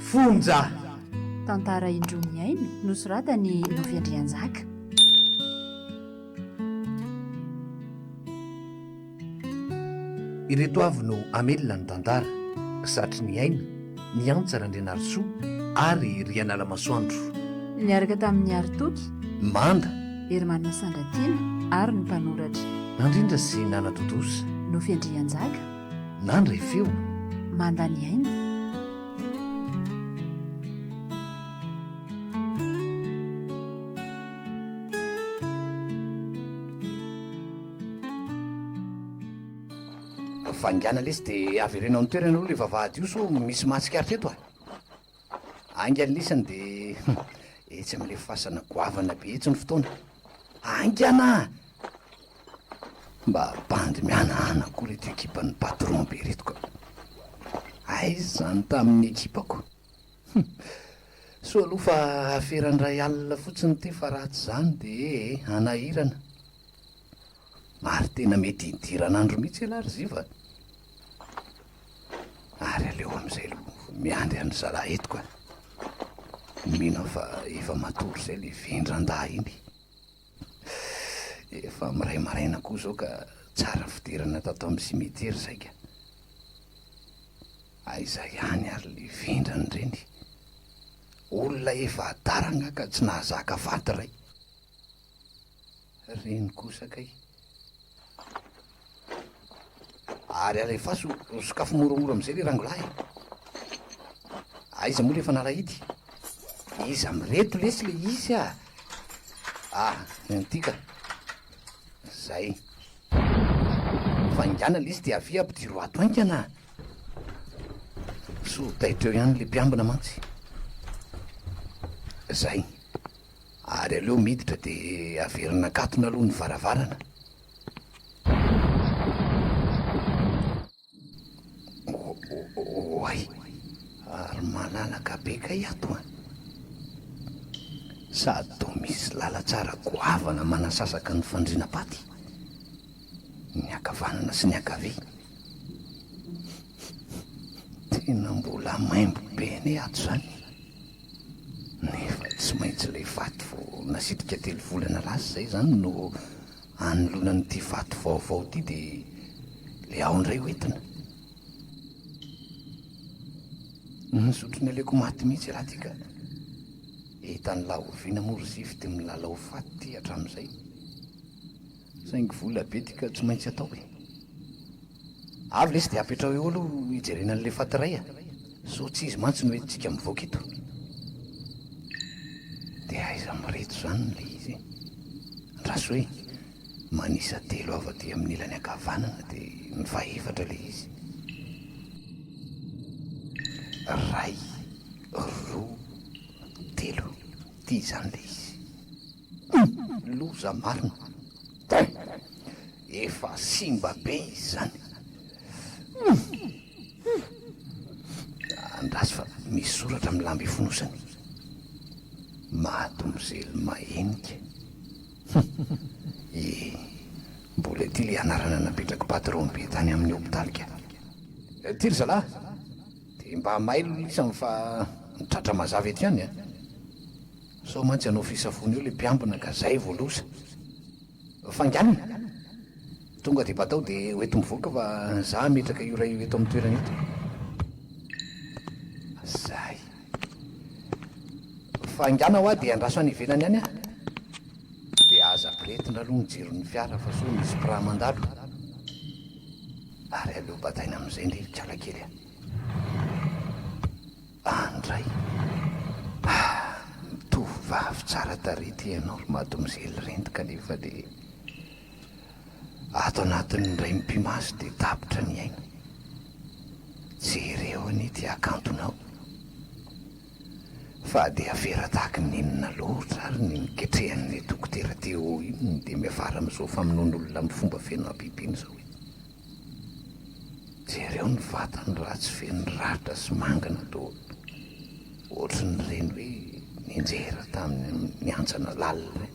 Fonja! Tantara indroa mihaino nosoratan'i Nofy Andrianjaka. Ireto avy no hamelona ny tantara, Satry ny aina, Ny Antsa Randrianarisoa ary Rianala Masoandro. Niaraka tamin'i Aritoky, Manda, Hermanina Sandratiana ary ny mpanoratra. Nandrindra sy nanatontosa. Nofy Andrianjaka. Nandray feo. Manda ny aina. Vaingana lesy de avereno amin'ny toerany aloha le vavahady io sao misy mahatsikaritra eto a! Haingana lesy ny de etsy amin'le fasana goavana be etsy ny fotoana. Haingana! Mba bandy mihanahana koa reto ekipan'ny patron be reto ka! Aiza izany tamin'ny ekipako? Hum! Soa aloha fa aferan'ny iray alina fotsiny ity fa raha tsy izany dia ee hanahirana. Ary tena mety hidiran'andro mihitsy ialahy ry Ziva a! Ary aleo amin'izay aloha miandry an-dry zalahy eto ka! Mino aho fa efa matory izay ilay vendran-dahy iny. Efa miray maraina koa izao ka tsara fidirana tato amin'ny cimetière saika. Aiza ihany ary le vendrana ireny? Olona efa adala angaha ka tsy nahazaka faty iray. Reny kosa kay. Ary alefaso sokafy moramora amin'izay le rangolahy e. Aiza moa le fanalahidy? Iza amin'ireto lesy le izy ah? Ah, ny an'ity ka. Zay. Faingàna lesy dia avia ampidiro ato haingana ah. Soa taitra eo ihany le mpiambina mantsy. Zay. Ary aleo miditra dia averina akatona aloha ny varavarana. Oay! Ary malalaka be kay ato an! Sady toa misy lalantsara goavana manasasaka ny fandriana paty, ny ankavanana sy ny ankavia. Tena mbola maimbo be anie ato izany e! Nefa tsy maintsy ilay vato vao nasitrika telo volana lasa izay izany no anoloana an'ity vato vaovao ity dia ilay ao indray ho entina. Ny zotrony aleoko maty mihitsy ialahy ity ka. Hitan'lah oviana moa ry zify dia milalao faty ity hatramin'izay. Saingy vola be ity ka tsy maintsy atao e. Avy lesy dia apetraho eo aloha hijerena an'ilay faty iray a! Sao tsy izy mantsy no entintsika mivoaka eto. Dia aiza amin'ireto izany ilay izy e? Andraso hoe manisa telo avy aty amin'ny ilany ankavanana dia ny fahefatra ilay izy. Iray, roa, telo. Ity izany ilay izy. Hum! Loza marina. Tain! Efa simba be izy izany. Hum! Andraso fa misy soratra amin'ny lamba ifonosany. Madomozely mahenika. Hum! Ie, mbola ity ilay anarana napetrak'i patron be tany amin'ny hopitaly ka. Ity ry zalahy, dia mba mailo lisany fa ny tratra mazava eto ihany a. Sao mantsy hanao fisafoana eo le mpiambina ka zay vao loza. Fainganina! Tonga dia batao dia ho eto mivoaka fa za hametraka io ray io eto amin'ny toerany eto. Zay. Faingàna hoa dia andraso any ivelany any aho. Dia aza ampirehetina aloha ny jiron'ny fiara fa sao misy mpiraha mandalo. Ary aleo bataina amin'izay ndry ry kalakely a. Andray ah! Tovovavy tsara tarehy ity ianao ry mademoiselle Renty kanefa dia ato anatin'ny indray mipi-maso dia tapitra ny aina. Jereo anie ity hakantonao. Fa dia afera tahaky ny inona loatra ary ny niketrehan'ilay dokotera Théo iny dia miafara amin'izao famonoan'olona amin'ny fomba feno habibiana izao e. Jereo ny vatany raha tsy feno ratra sy mangana toa ohatrin'ireny hoe nianjera tamin'ny hantsana lalina ireny.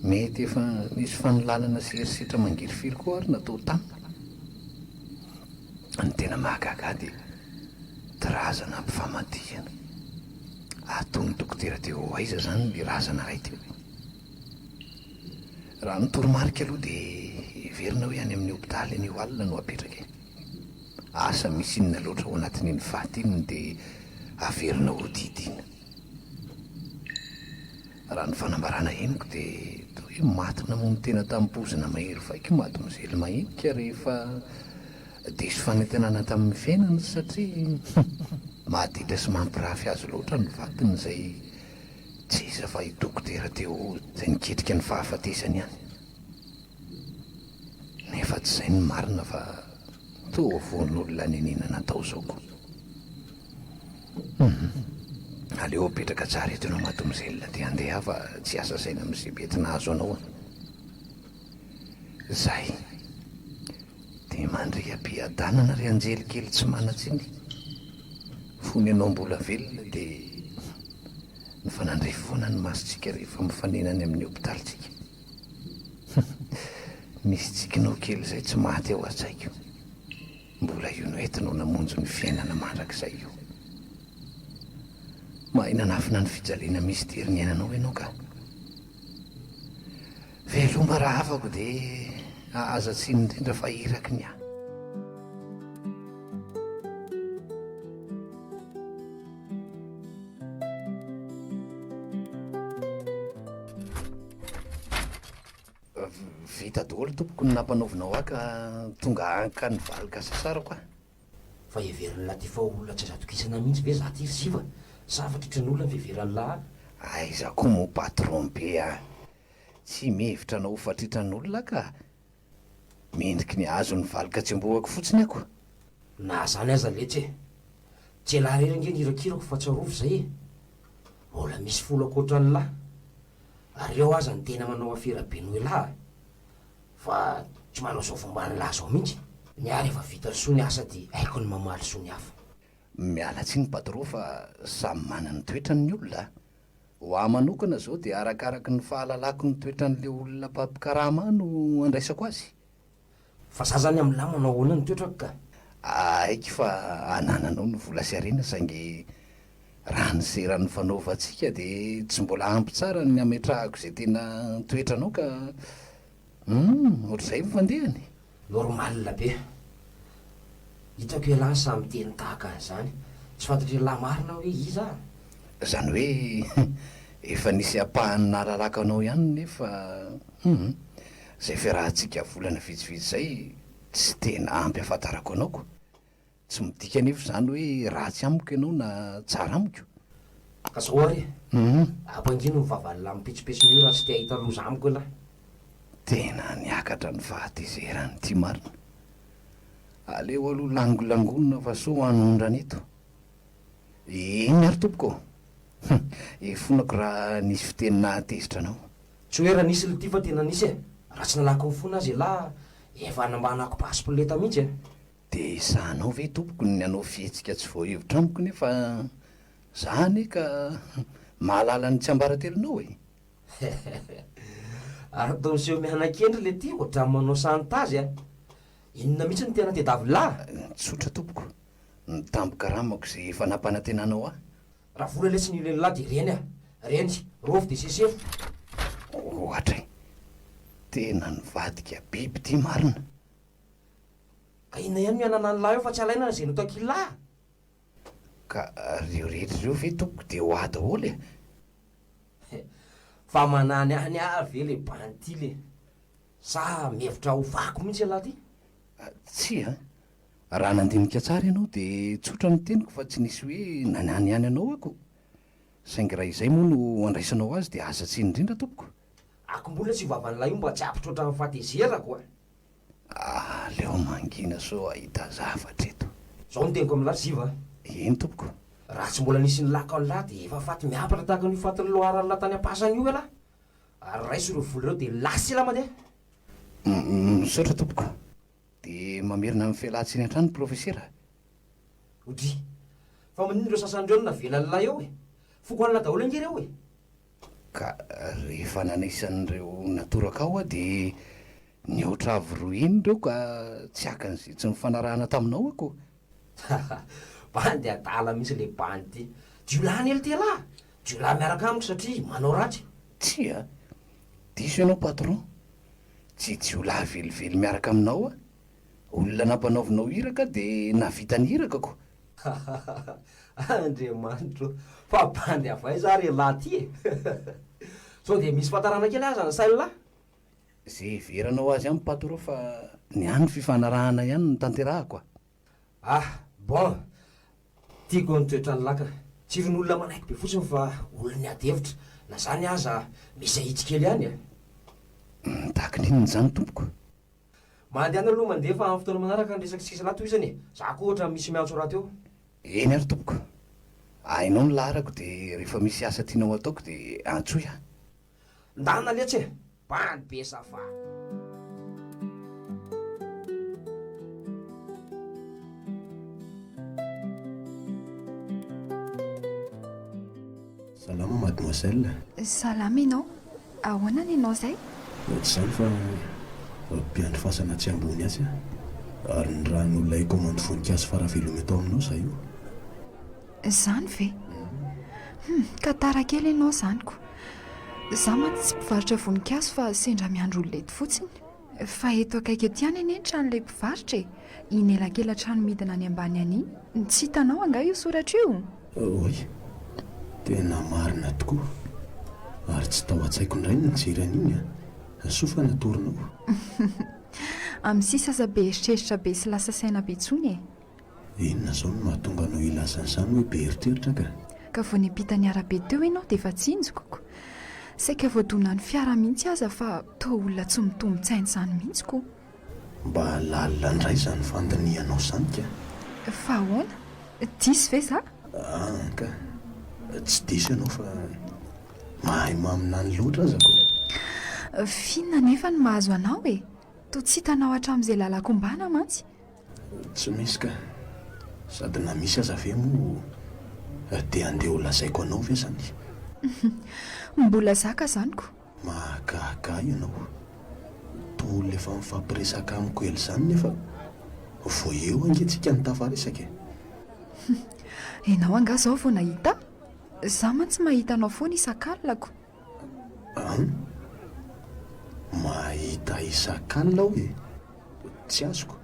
Mety efa nisy fanolanana sy herisetra mangirifiry koa ary natao taminy. Ny tena mahagaga ahy dia. razana ampifamadihana. Ataon'ny dokotera teo aiza izany ilay razana iray teo e? Raha ny toromarika aloha dia heverina hoe any amin'ny hopitaly anio alina no apetraka e. Asa misy inona loatra ao anatin'iny faty iny dia averina hodidiana. Raha ny fanambarana henoko dia toa hoe maty namono tena tamin'ny poizina mahery vaika mademoiselle Mahenika rehefa diso fanantenana tamin'ny fiainany satria maditra sy mampirafy azy loatra ny vadiny izay tsy iza fa i Dokotera Théo izay niketrika ny fahafatesany ihany. Nefa tsy izay no marina fa toa voan'olona niniana natao izao koa. Hum. Aleo apetraka tsara eto ianao mademoiselle dia andeha aho fa tsy hiasa saina amin'izay mety nahazo anao an. Zay. Dia mandria am-piadanana ry anjely kely tsy manan-tsiny. Fony ianao mbola velona dia nifanandrify foana ny masontsika rehefa mifanena any amin'ny hopitalintsika. Misy tsikinao kely izay tsy maty ao an-tsaiko. Mbola io noentinao namonjy ny fiainana mandrakizay io. Mahay nanafina ny fijaliana mistery niainanao ianao ka. Veloma rahavako dia aza tsiny indrindra fa iraky ny ahy. Vita daholo tompoko ny nampanaovinao ahy ka tonga haka ny valin-kasasarako aho. Fa heverin'lah ty fa olona tsy azo atokisana mihitsy ve za ty ry siva? Sa fatritran'olona ny fiheveran'lah ahy? Aiza koa moa patron be a! Tsy mihevitra anao ho fatritran'olona aho ka! Mendriky ny hahazo ny valin-katsembohako fotsiny ako. Na zany aza letsy e! Tsy elah irery ange ny irakirako fa tsarovy zay e! Mbola misy folo ankoatran'lah! Ary reo aza no tena manao afera be noho elah a! Fa tsy manao zao fomban'lah zao mihitsy! Ny ahy rehefa vita soa ny asa dia haiko ny mamaly soa ny hafa. Miala tsiny patro fa samy manana ny toetrany ny olona a! Ho ahy manokana izao dia arakaraky ny fahalalako ny toetran'ilay olona mpampikarama ahy no andraisako azy. Fa za zany amin'lah manao ahoana ny toetrako ka? Haiko fa anananao ny vola sy harena saingy raha ny sera nifanaovantsika dia tsy mbola ampy tsara ny hametrahako izay tena toetranao ka Humm, ohatr'izay ny fandehany. Normal be. Hitako ialahy sahy miteny tahaka an'izany. Tsy fantatr'ialahy marina hoe iza aho? Izany hoe efa nisy ampahany nahalalako anao ihany nefa humm, izay fiarahantsika volana vitsivitsy izay tsy tena ampy ahafantarako anao ko. Tsy midika anefa izany hoe ratsy amiko ianao na tsara amiko. Ka zao ary e! Ampangino ny vavan'lah mipetsopetsona io raha tsy te hahita loza amiko elah. Tena niakatra ny fahatezerany ity marina. Aleo aloha langolangonina fa sao hanondrana eto. Eny ary tompoko ô! Hum! Ifonako raha nisy fiteny nahatezitra anao. Tsy hoe raha nisy lty fa tena nisy e! Raha tsy nalako nifona aza elah efa nambanako basy poleta mihitsy e! Dia sahanao ve tompoko ny hanao fihetsika tsy voahevitra amiko nefa za anie ka mahalala ny tsiambaratelonao e! Ary toa miseho miana-kendry le ty ohatran'ny manao chantage a! Inona mihitsy no tena tedavin-lah? Tsotra tompoko, ny tambin-karamako izay efa nampanantenanao ahy. Raha vola lesy ny lehilahy dia reny a! Reny, rofy dia sesefo. Ohatra e! Tena nivadika biby ity marina. Ka inona ihany no iananan'lah eo fa tsy alaina izay notakian'lah? Ka reo rehetra ireo ve tompoko dia ho ahy daholo e? Fa manany any ahy ve le bandy ty le? Sa mihevitra ho fako mihitsy ialahy ty? Tsia an! Raha nandinika tsara ianao dia tsotra ny teniko fa tsy nisy hoe nanany ihany anao aho ko! Saingy raha izay moa no andraisanao azy dia aza tsiny indrindra tompoko! Ako mbola tsy io vavan'lah io mba tsy hampitroatra ny fahatezerako a! Aleo mangina sao hahita zavatra eto. Zao no teniko amin'lah Ziva a! Eny tompoko. Raha tsy mbola nisy nilaka an'lah dia efa faty miampatra tahaka an'io fatin'ny loharan'lah tany am-pasana io elah. Ary raiso ireo vola ireo dia lasa elah mandeha. Misaotra tompoko. Dia mamerina ny fialan-tsiny hatrany Profesera. Odry. Fa maninona ireo sasany ireo no navelan'lah eo e? Foko an'lah daholo ange ireo e! Ka rehefa nanaisan'ireo natoraka ao aho dia nihoatra avo roa heny ireo ka tsy haka an'izay tsy nifanarahana taminao aho ko. Haha. Bandy adala mihitsy le bandy ty. Jiolahy anie lty elah! Jiolahy miaraka amiko satria manao ratsy. Tsia, diso ianao patron. Tsy jiolahy velively miaraka aminao aho. Olona nampanaovinao iraka dia nahavita ny irakako. Andriamanitro o! Fa bandy avy aiza ary elah ty e? Sao dia misy fahatarana kely aza ny sain'lah? Ze heveranao azy any patron fa ny ahy ny fifanarahana ihany no tanterahako a! Ah bon! Tiako ny toetran'i Laka. Tsy irony olona manaiky be fotsiny fa olon'ny ady hevitra. Na zany aza misy ahitsy kely ihany e! Tahaka ny inona izany tompoko? Mandehana aloha mandeha fa amin'ny fotoana manaraka ny resaka sisa lahy tohizana e! Za koa ohatran'ny misy miantso rahateo. Eny ary tompoko. Hainao ny laharako dia rehefa misy asa tianao hataoko dia antsoy aho. Ndana letsy e! Bandy be ça va. Salama mademoiselle. Salama ianao. Ahoana ny anao izay? Tsy izany fa mpiandry fasana atsy ambony atsy aho. Ary ny rahan'olona hikaomandy voninkazo faraveloma eto aminao izaho io. Izany ve? Hum, ka tara kely ianao izany ko. Izaho mantsy tsy mpivarotra voninkazo fa sendra miandry olona eto fotsiny. Fa eto akaiky eto ihany anie ny tranon'ilay mpivarotra e! Iny elakelan-trano midina any ambany any iny. Tsy hitanao angaha io soratra io? Oay, tena marina tokoa. Ary tsy tao an-tsaiko indray ny nijery an'iny an! Soa fa natoronao. Amin'ny sisa aza be eritreritra be sy lasa saina be intsony e! Inona izao no mahatonga anao hilaza an'izany hoe be eritreritra ka? Ka vao niampita ny arabe teo ianao dia efa tsinjoko ko. Saika voadonan'ny fiara mihitsy aza fa toa olona tsy mitombin-tsaina izany mihitsy ko. Mba lalina indray izany fandinihanao izany ka. Fa ahoana? Diso ve za? An ka. Tsy diso ianao fa mahay maminany loatra aza ko. F'inona anefa no mahazo anao e? Toa tsy hitanao hatramin'izay lalan-kombana mantsy. Tsy misy ka. Sady na misy aza ve moa dia andeha ho lazaiko anao ve zany? Mbola zaka zany ko. Mahagaga ahy ianao. Toa olona efa mifampiresaka amiko ela izany nefa vao eo ange tsika no tafaresaka e. Ianao angaha izao vao nahita ahy? Za mantsy mahita anao foana isak'alina ko. An? Mahita isak'alina aho e? Tsy azoko.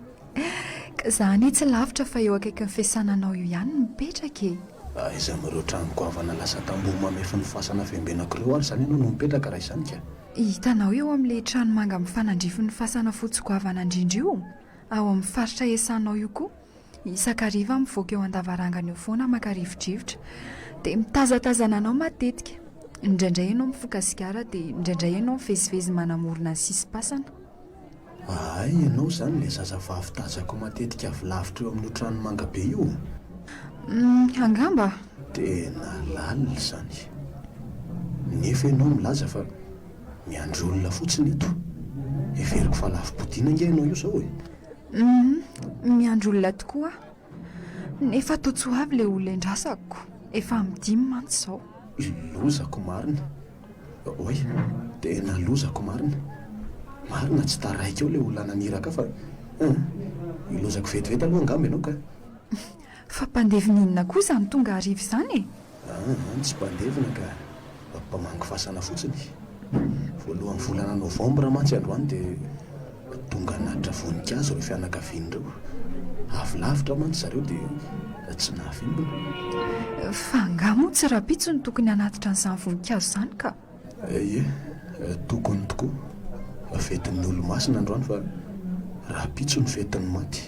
Ka za anie tsy lavitra fa eo akaikin'ny fiasananao io ihany no mipetraka e! Aiza amin'ireo trano goavana lasa tamboho mamefy ny fasana fiambenako ireo ary izany ianao no mipetraka raha izany ka? Hitanao eo amin'ilay trano manga mifanandrify ny fasana fotsy goavana indrindra io, ao amin'ny faritra iasanao io koa. Isan-kariva aho mivoaka eo an-davarangana eo foana maka rivodrivotra. Dia mitazatazana anao matetika. Indraindray ianao mifoka sigara dia indraindray ianao mivezivezy manamorona ny sisim-pasana. Hay ianao izany ilay zazavavy tazako matetika avy lavitra eo amin'io trano manga be io? Humm, angamba. Tena lalina izany. Nefa ianao milaza fa miandry olona fotsiny eto. Heveriko fa lavi-podiana ange ianao io izao e. Humm, miandry olona tokoa aho. Nefa toa tsy ho avy ilay olona endrasako. Efa amin'ny dimy mantsy izao. Lozako marina. Oay, tena lozako marina. Marina tsy taraiky eo ilay olona naniraka ahy fa hum, ilozako vetivety aloha angamba ianao ka. Fa mpandevina inona koa izany tonga hariva izany e? An, tsy mpandevina ka, mpamangy fasana fotsiny. Voalohan'ny volana novambra mantsy androany dia tonga hanatitra voninkazo ireo fianakaviany ireo. Avy lavitra mantsy zareo dia tsy nahavimbina. Fa angaha moa tsy rahampitso no tokony hanatitra an'izany voninkazo izany ka? Ie, tokony tokoa. Fetin'ny olomasina androany fa rahampitso no fetin'ny maty.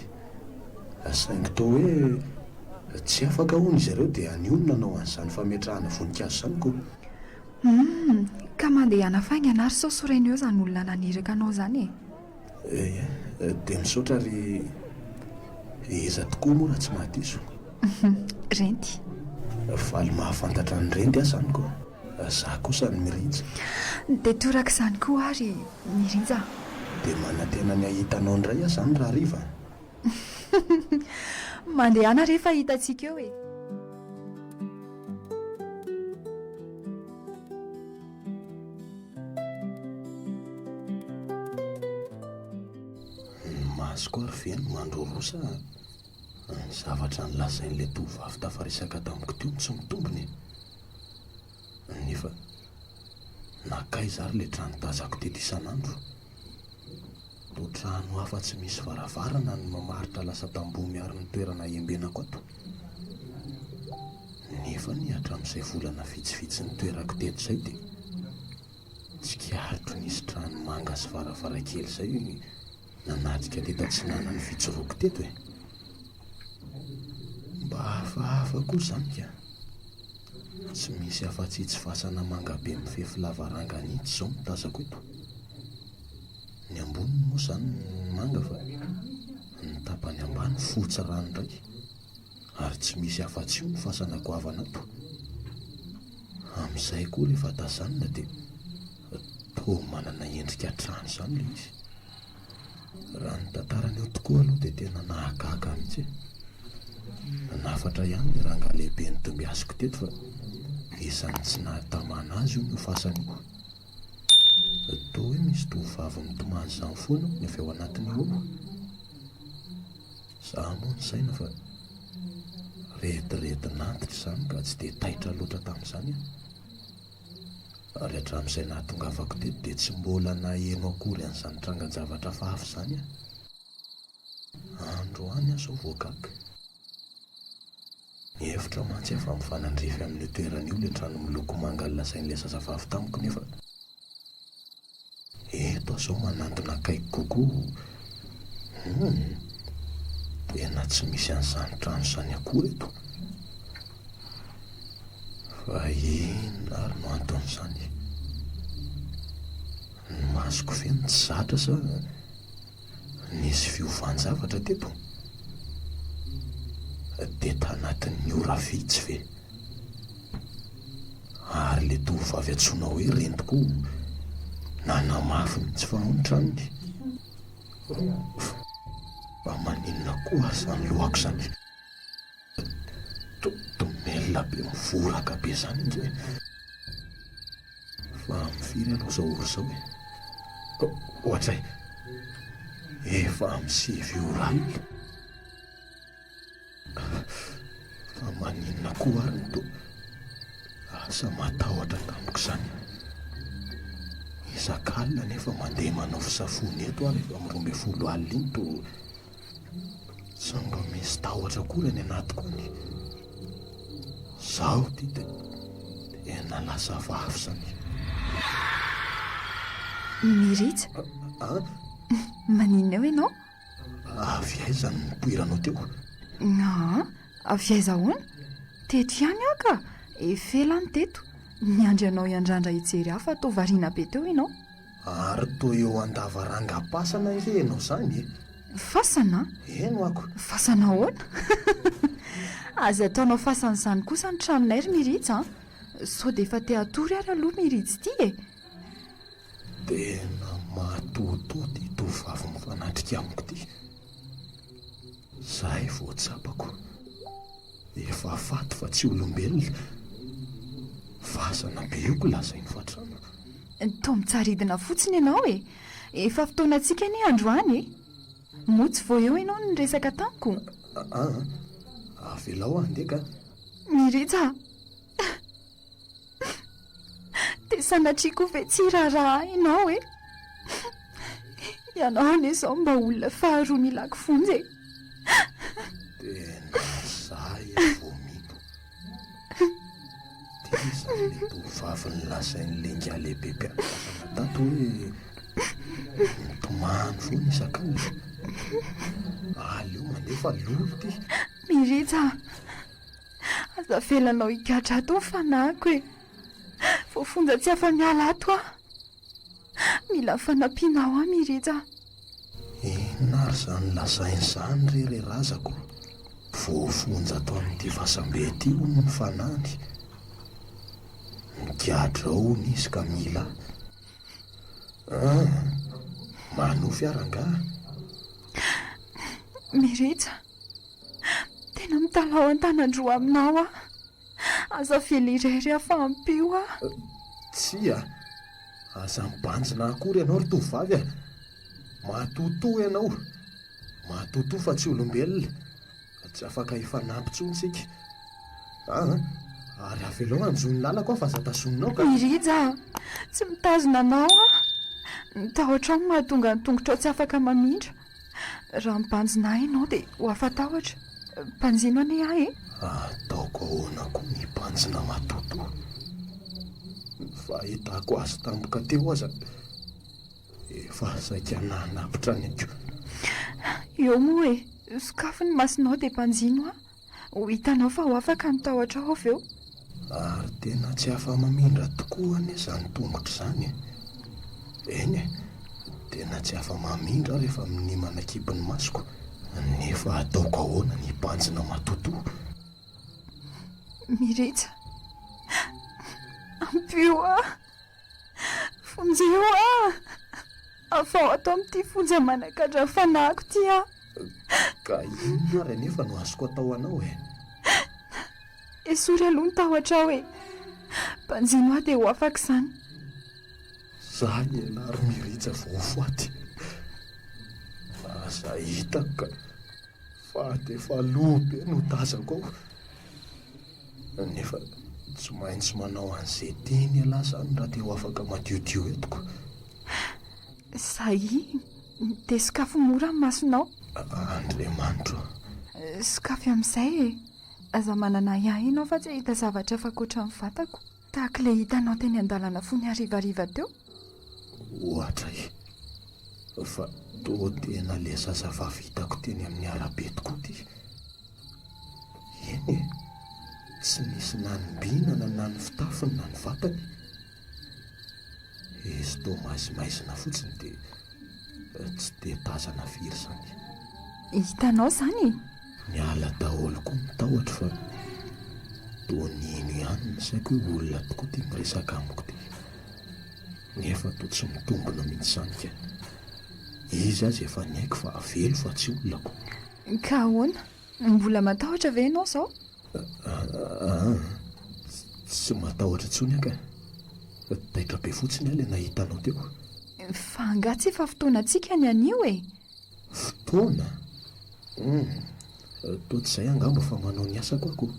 Saingy toa hoe tsy afaka hono izy ireo dia anio no nanao an'izany fametrahana voninkazo izany ko. Humm, ka mandehana faingana ary sao sorena eo izany olona naniraka anao izany e. Ie, dia misaotra ry iza tokoa moa raha tsy mahadiso? Renty. Faly mahafantatra an'i Renty aho izany ko. Za kosa ny Mirija. Dia torak'izany koa ary Mirija a. Dia manantena ny hahita anao indray aho izany rahariva. Mandehana re fa hitantsika eo e. Ny masoko ary ve no mandroroa sa. Ny zavatra nolazain'ilay tovovavy tafaresaka tamiko teo no tsy mitombina e! Nefa nankaiza ary ilay trano tazako teto isan'andro? Toa trano hafa tsy misy varavarana no mamaritra lasa tamboho miaro ny toerana iembenako ato. Nefa anie hatramin'izay volana vitsivitsy nitoerako teto izay dia tsikaritro nisy trano manga sy varavarankely izay nanatrika teto atsinanan'ny fijoroako teto e! Mba hafahafa koa izany ka! Tsy misy afa-tsy itsy fasana manga be mifefy lavarangana itsy izao no tazako eto. Ny amboniny moa izany manga fa ny tapany ambany fotsy ranoray. Ary tsy misy afa-tsy io ny fasana goavana ato. Amin'izay koa rehefa tazanina dia toa manana endrika trano izany ilay izy. Raha ny tantarany eo tokoa aloha dia tena nahagaga mihitsy e. Nanafatra ihany ilay rangahy lehibe nitombiasiko teto fa isan'ny tsy nahatamana azy hono io fasana io. Toa hoe misy tovovavy mitomany izany foana hono avy ao anatin'io ao. Za moa nisaina fa rediredin'antitra izany ka tsy dia taitra loatra tamin'izany aho. Ary hatramin'izay nahatongavako teto dia tsy mbola naheno akory an'izany trangan-javatra hafahafa izany aho. Androany aho izao vao gaga. Nihevitra mantsy aho fa mifanandrify amin'io toerana io ilay trano miloko manga nolazain'ilay zazavavy tamiko nefa eto aho izao manantona akaiky kokoa. Humm! Tena tsy misy an'izany trano izany akory eto. Fa inona ary no anton'izany? Ny masoko ve no tsy zatra sa nisy fiovan-javatra teto? Dia tanatin'ny ora vitsy ve? Ary ilay tovovavy antsoina hoe Reny tokoa nanamafy mihitsy fa ao ny tranony. Fa maninona koa ary izany lohako izany? Domelina be mivoraka be zany ange e! Fa amin'ny firy aloha izao ora izao e? Ohatray, efa amin'ny 9 ora alina. Fa maninona koa ary no toa lasa matahotra tampoka izany? Isak'alina anefa mandeha manao fisafoana eto aho rehefa amin'ny 12 alina iny toa Tsy mba misy tahotra akory any anatiko any. Izaho ity dia tena lasa hafahafa izany. Mirija. An? Maninona eo ianao? Avy aiza no nipoiranao teo? Aa, avy aiza ahoana? Teto ihany aho ka! Efa ela no teto. Niandry anao hiandrandra hijery ahy fa toa variana be teo ianao. Ary toa eo an-davarangam-pasana ange ianao izany e! Fasana? Eny ho'ako. Fasana ahoana? Aza ataonao fasana izany kosa ny tranonay ry Mirija an! Sao dia efa te hatory ary aloha Mirija ity e! Tena matoatoa ity tovovavy mifanatrika amiko ity. Izay vao tsapako. Efa faty fa tsy olombelona. Fasana be io ko lazainy fa trano. Toa mitsaridina fotsiny ianao e! Efa fotoanantsika anie androany e! Moa tsy vao eo ianao no niresaka tamiko? Aa, avelao aho handeha ka! Mirija a! Dia sanatria koa ve tsy hiraharaha ahy ianao e? Ianao anie izao mba olona faharoa nilako vonjy e! Tena zah eo vao mino. Ty izany le tovovavy nolazain'le ingahy lehibe mpianakavana tato hoe mitomany foana isak'alina. Aleo mandeha fa lolo ty. Mirija a! Aza avelanao higadra ato ny fanahiko e! Voafonja tsy afa-miala ato aho. Mila fanampianao aho Mirija a! Inona ary izany lazainy izany re ry razako? Voafonja ato amin'ity fasambe ity hono ny fanahiny. Migadra ao hono izy ka mila ahy. Ah! Manofy aho rangahy. Mirija, tena mitalaho an-tanan-droa aminao aho. Aza avela irery aho fa ampio aho. Tsia, aza mibanjina akory ianao ry tovovavy a! Matotoa ianao, matotoa fa tsy olombelona. Tsy afaka hifanampy intsony isika. Aa, ary avelao hanjohy ny lalako aho fa aza tazoninao ka. Mirija a! Tsy mitazona anao aho. Ny tahotrao no mahatonga ny tongotrao tsy afaka mamindra. Raha mibanjina ahy ianao dia ho afa-tahotra. Banjino anie ahy e! Ataoko ahoana koa ny hibanjina matotoa? Ny fahitako azy tampoka teo aza efa saika nanapitra ny aiko. Eo moa e! Sokafy ny masonao dia banjino aho. Ho hitanao fa ho afaka ny tahotrao avy eo. Ary tena tsy afa-mamindra tokoa anie izany tongotro izany e! Eny e, tena tsy afa-mamindra aho rehefa minia manakimpy ny masoko, nefa ataoko ahoana ny hibanjina matotoa? Mirija, ampio aho! Vonjeo aho! Afaho ato amin'ity fonja manakadra ny fanahiko ity aho. Ka inona ary anefa no azoko atao anao e? Esory aloha ny tahotrao e! Banjino aho dia ho afaka izany. Zany ialahy ry Mirija vao ho faty. Aza hitako ka! Faty efa lo be no tazako ao. Nefa tsy maintsy manao an'izay tiany ialahy izany raha te ho afaka madiodio eto ko. Zay, dia sokafy mora ny masonao. Andriamanitro o. Sokafy amin'izay e. Aza manana ahiahy ianao fa tsy hahita zavatra hafa ankoatra ny vatako. Tahaka ilay hitanao teny an-dalana fony harivariva teo. Ohatra e. Fa toa tena ilay zazavavy hitako teny amin'ny arabe tokoa ity. Eny e! Tsy nisy nanimbinana na ny fitafiny na ny vatany. Izy toa maizimaizina fotsiny dia tsy dia tazana firy izany. Hitanao izany e! Niala daholo koa ny tahotro fa toa nino ihany ny saiko hoe olona tokoa ity miresaka amiko ity. Nefa toa tsy mitombina mihitsy izany ka. Izy aza efa niaiky fa avelo fa tsy olona ko. Ka ahoana? Mbola matahotra ve ianao izao? Aa, tsy matahotra intsony aho ka. Taitra be fotsiny aho ilay nahita anao teo. Fa angaha tsy efa fotoanantsika ny anio e? Fotoana? Hum, toa tsy izay angamba fa manao ny asako aho ko.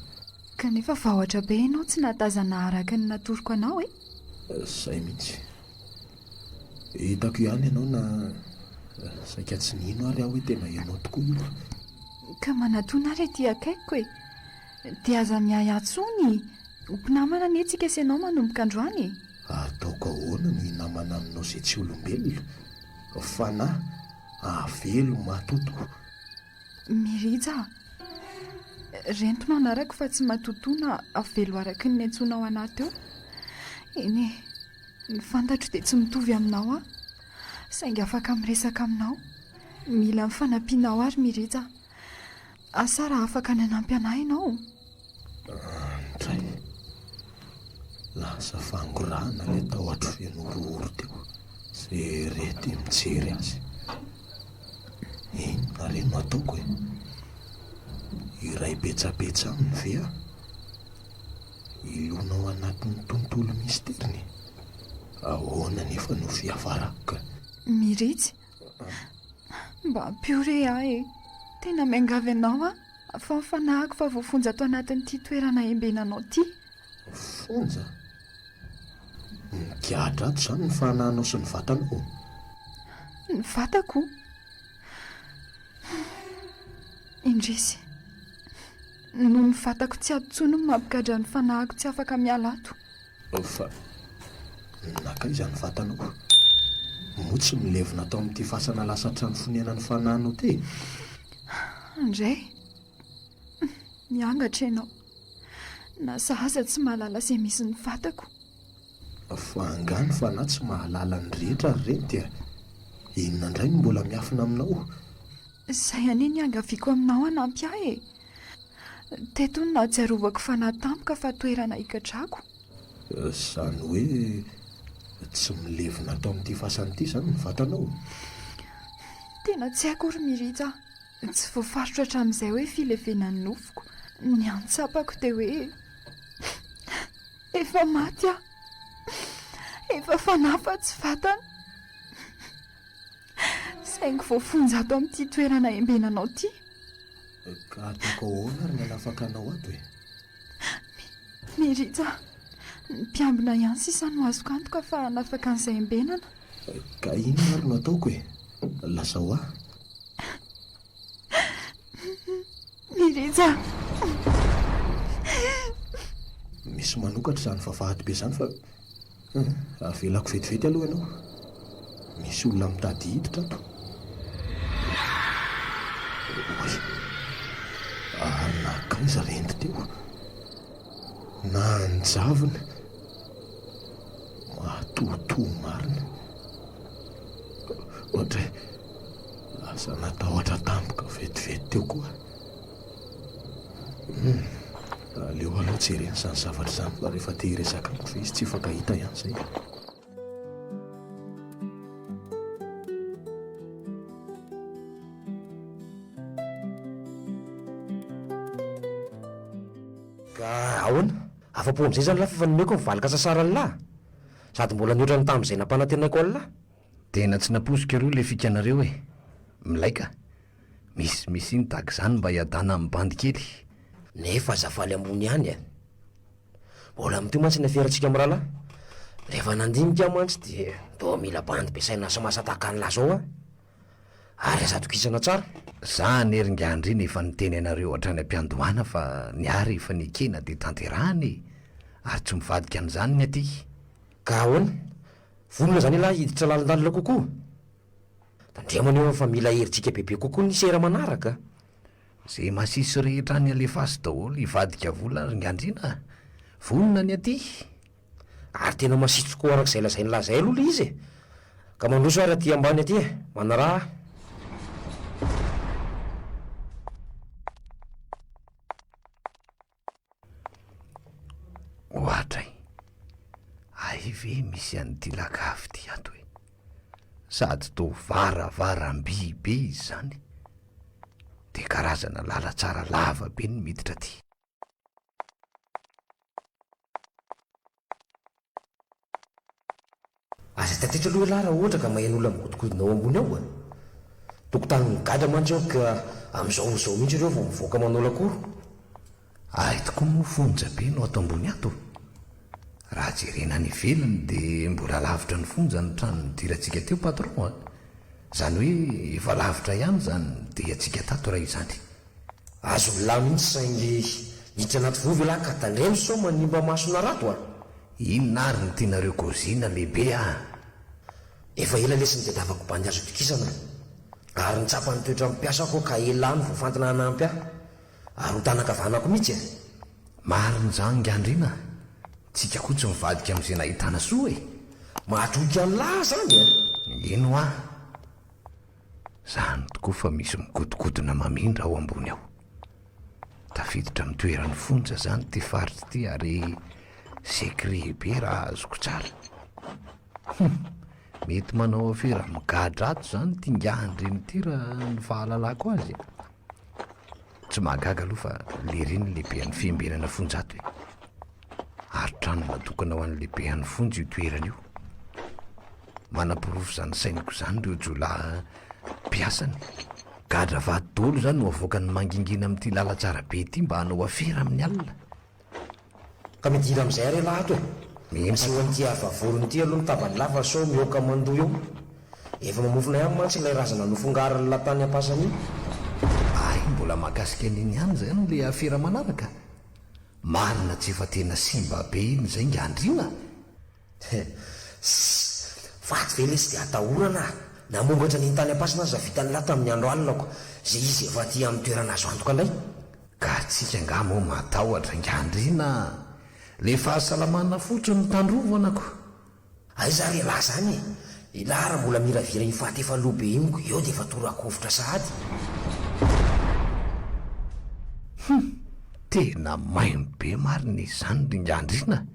Kanefa vahotra be ianao tsy nahatazana araka ny natoroko anao e? Izay mihitsy. Hitako ihany ianao na saika tsy nino ary aho hoe tena ianao tokoa io. Ka manatona ary aty akaikiko e! Dia aza miahiahy intsony, ho mpinamana anie tsika sy ianao manomboka androany e! Ataoko ahoana no hinamana aminao izay tsy olombelona, fanahy, avelo, matotoa. Mirija a! Rento no anarako fa tsy matotoa na avelo araky ny niantsoanao anah teo. Eny e! Ny fantatro dia tsy mitovy aminao aho, saingy afaka miresaka aminao. Mila ny fanampianao aho ry Mirija a! Asa raha afaka ny hanampy anah ianao? Andray! Lasa fangorahana ilay tahotra feno horohoro teo. Zere ty mijery azy. Inona re no ataoko e? Hiray petsapetsa aminy ve aho? Hilona ao anatin'ny tontolo misteriny? Ahoana anefa no fiafarako ka? Miritsy, mba ampio re ahy e! Tena miangavy anao aho, fa ny fanahiko fa voafonja ato anatin'ity toerana embenanao ity. Fonja? Migadra ato izany ny fanahinao sy ny vatanao? Ny vatako? Indrisy. Noho ny vatako tsy ato intsony no mampigadra ny fanahiko tsy afaka miala ato. Fa nankaiza ny vatanao? Moa tsy milevina tao amin'ity fasana lasa trano fonenan'ny fanahinao ity e? Andray, miangatra ianao. Na za aza tsy mahalala izay misy ny vatako. Fa angaha ny fanahy tsy mahalala ny rehetra ry reny dia inona indray no mbola miafina aminao? Izay anie ny iangaviako aminao hanampy ahy e! Teto no nahatsiarovako fanahy tampoka fa toerana higadrako. Izany hoe tsy milevina ato amin'ity fasana ity izany ny vatanao? Tena tsy haiko ry Mirija a! Tsy voafaritro hatramin'izay hoe filevenan'ny nofoko. Ny antsapako dia hoe efa maty aho. Efa fanahy fa tsy vatana. Saingy voafonja ato amin'ity toerana embenanao ity. Ka ataoko ahoana ary ny hanafaka anao ato e? Mirija, ny mpiambina ihany sisa no azoko antoka fa hanafaka an'izay ambenana. Ka inona ary no ataoko e? Lazao ahy. Mirija! Misy manokatra izany vavahady be izany fa avelako vetivety aloha ianao. Misy olona mitady hiditra ato. Oay! Ary nankaiza ilay ento teo? Nanjavona. Matoatoa marina. Ohatray, lasa natahotra tampoka vetivety teo koa. Hum, aleo aloha jerena izany zavatra izany fa rehefa te hiresaka amiko ve izy tsy hifankahita ihany izay. Ka ahoana? Afa-po amin'izay izany lahy fa efa nomeko ny valin-kasasaran'lah? Sady mbola nihoatra ny tamin'izay nampanantenaiko an'lah? Tena tsy napoiziko aloha le fikanareo e! Milay ka! Misy misy iny tahaka izany mba hiadana amin'ny bandy kely. Nefa aza faly ambony ihany e! Mbola mitohy mantsy ny aferantsika mirahalahy. Rehefa nandinika aho mantsy dia toa mila bandy be saina sy masa-tahaka an'lah zao aho. Ary aza atokisana tsara. Za anie ry Ngandrina efa niteny anareo hatrany am-piandohana fa ny ahy rehefa nekena dia tanterahana e! Ary tsy mivadika an'izany ny aty. Ka ahoana? Vonona izany ialahy hiditra lalindalina kokoa? Tandremo anefa fa mila herijika bebe kokoa ny sera manaraka. Ze masiso rehetra any alefaso daholo hivadika vola ry Ngandrina a! Vonona ny aty. Ary tena masiso tokoa araka izay lazain'i lahy izay aloha ilay izy e! Ka mandroso ary aty ambany aty e! Manaraha ahy. Ohatray, hay ve misy an'ity lakavy ity ato e! Sady toa varavaram-by be izy izany, dia karazana lalantsara lava be ny miditra aty. Aza taditra aloha ialahy raha ohatra ka maheno olona migodongodona ao ambony ao a! Tokotanin'ny gadra mantsy ao ka amin'izao ora izao mihitsy ireo vao mivoaka manao lakoro. Ary tokoa moa fonja be no ato ambony ato? Raha jerena any ivelany dia mbola lavitra ny fonja ny trano nidirantsika teo patron a! Izany hoe efa lavitra ihany izany diantsika tato raha izany. Azon'lah mihitsy saingy miditra anaty vovo ialahy ka tandremo sao manimba mason'harato a! Inona ary no tianareo kôzina lehibe a! Efa ela lesy nitadiavako bandy azo itokisana ary nitsapa ny toetran'ny mpiasako aho ka elah no voafantina hanampy ahy ary ho tanan-kavanako mihitsy e! Marina izany Ngandrina a! Tsika koa tsy mivadika amin'izay nahitana soa e! Mahatoky an'lah zany e! Eny hoa! Zany tokoa fa misy migodogodona mamindra ao ambony ao. Tafiditra amin'ny toeran'ny fonja zany ity faritra ity ary secret be raha azoko tsara. Hum! Mety manao afera migadra ato zany ity ingahin-dreny ity raha ny fahalalako azy e. Tsy mahagaga aloha fa lery ny lehiben'ny fiambenana fonja ato e. Ary trano natokana ho an'ny lehiben'ny fonja io toerana io. Manaporofo izany sainiko izany ireo jiolahy mpiasany. Gadra vato daholo izany no avoakany mangingina amin'ity lalantsara be ity mba hanao afera amin'ny alina. Ka midira amin'izay ary ialahy ato e! Mino Aseho an'ity havavorona ity aloha ny tavan'ny lava sao mihoaka mandoa eo. Efa mamofona ihany mantsy ilay razana nofongarin'la tany am-pasana iny. Hay mbola mahakasika an'iny ihany izany ilay afera manaraka? Marina tsy efa tena simba be iny izay nga Andriana? Sss! Faty ve lesy dia atahorana ah! Namongatra an'iny tany am-pasana aza vitan'lah tamin'ny andro alina ko! Zay izy efa aty amin'ny toerana azo antoka indray! Ka tsika angaha moa matahotra nga Andriana ah! Le fahasalamana fotsiny no tandrovana ko! Aiza ary ialahy zany e! Elah raha mbola miravira iny faty efa lo be iny ko eo dia efa tora-kovitra sahady. Hum! Tena maimbo be marina izany ry Ngandrina a!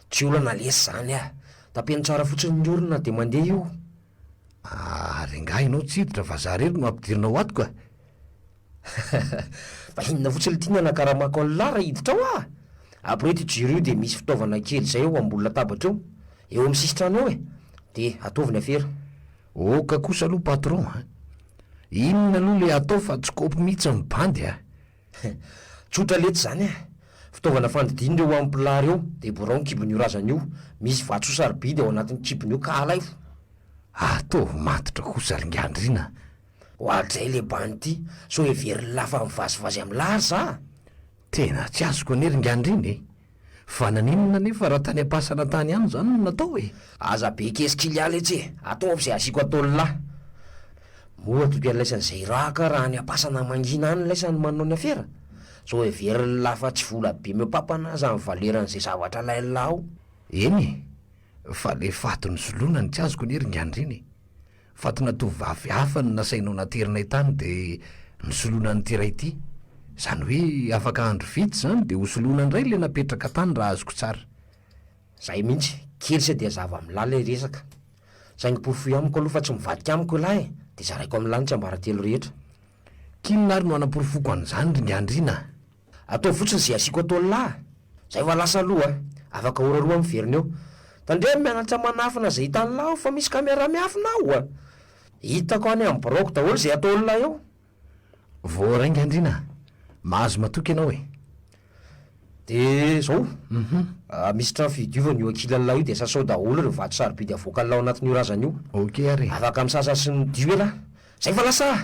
Tsy olana lesy zany ah! Tapeno tsara fotsiny ny orona dia mandeha io. Ary angaha ianao tsy hiditra fa za rery no ampidirinao ato ka! Fa inona fotsiny ity ny anakaramako an'lah raha hiditra ao ah! Après io jiro io dia misy fitaovana kely izay eo ambony latabatra eo, eo amin'ny sisin-trano eo e! Dia ataovy ny afera. Oka kosa aloha patron a! Inona aloha le atao fa tsy kopy mihitsy ny bandy a! Tsotra letsy izany a! Fitaovana fandidiana ireo ampola ireo, dia borao ny kibon'io razana io, misy vatosoa sarobidy ao anatin'ny kibony io ka alaivo. Ataovy matotra kosa ry Ngandrina a! Oadray le bandy ity, sao heverin'lah fa mivazivazy amin'lah ary za? Tena tsy azoko anie ry Ngandrina e! Fa naninona anefa raha tany am-pasana tany ihany izany no natao e? Aza be kesik'ila letsy e! Ataovy izay asiako ataon'lah! Moa toky an'laisany izay iraka raha any am-pasana mangina any laisany manao ny afera? Sao heverin'lah fa tsy vola be mihoa-papana aza ny valeran'izay zavatra alain'lah ao? Eny e! Fa le faty nosoloina no tsy azoko anie ry Ngandrina e! Fatina tovovavy hafa no nasainao naterinay tany dia nosoloina an'ity iray ity. Izany hoe afaka andro vitsy izany dia hosoloina indray ilay napetraka tany raha azoko tsara. Zay mihitsy, kely sa dia zava-milahy ilay resaka. Saingy porofoy amiko aloha fa tsy mivadika amiko ialahy e, dia zaraiko amin'lah ny tsiambaratelo rehetra. K'inona ary no hanaporofoko an'izany ry Ngandriana a? Ataovy fotsiny izay asiako ataon'lah a! Zay fa lasa aloha a! Afaka ora roa aho miverina eo. Tandremo mianatra manafina izay hitan'lah ao fa misy caméra miafina ao a! Hitako any amin'ny biraoko daholo izay ataon'lah eo. Voaray Ngandriana a! Mahazo matoky ianao e! Dia izao, misy trano fidiovana io ankilan'lah io dia sasao daholo ireo vato sarobidy avoakan'lah ao anatin'io razana io. Ok ary e! Afaka misasa sy midio elah. Zay fa lasa a!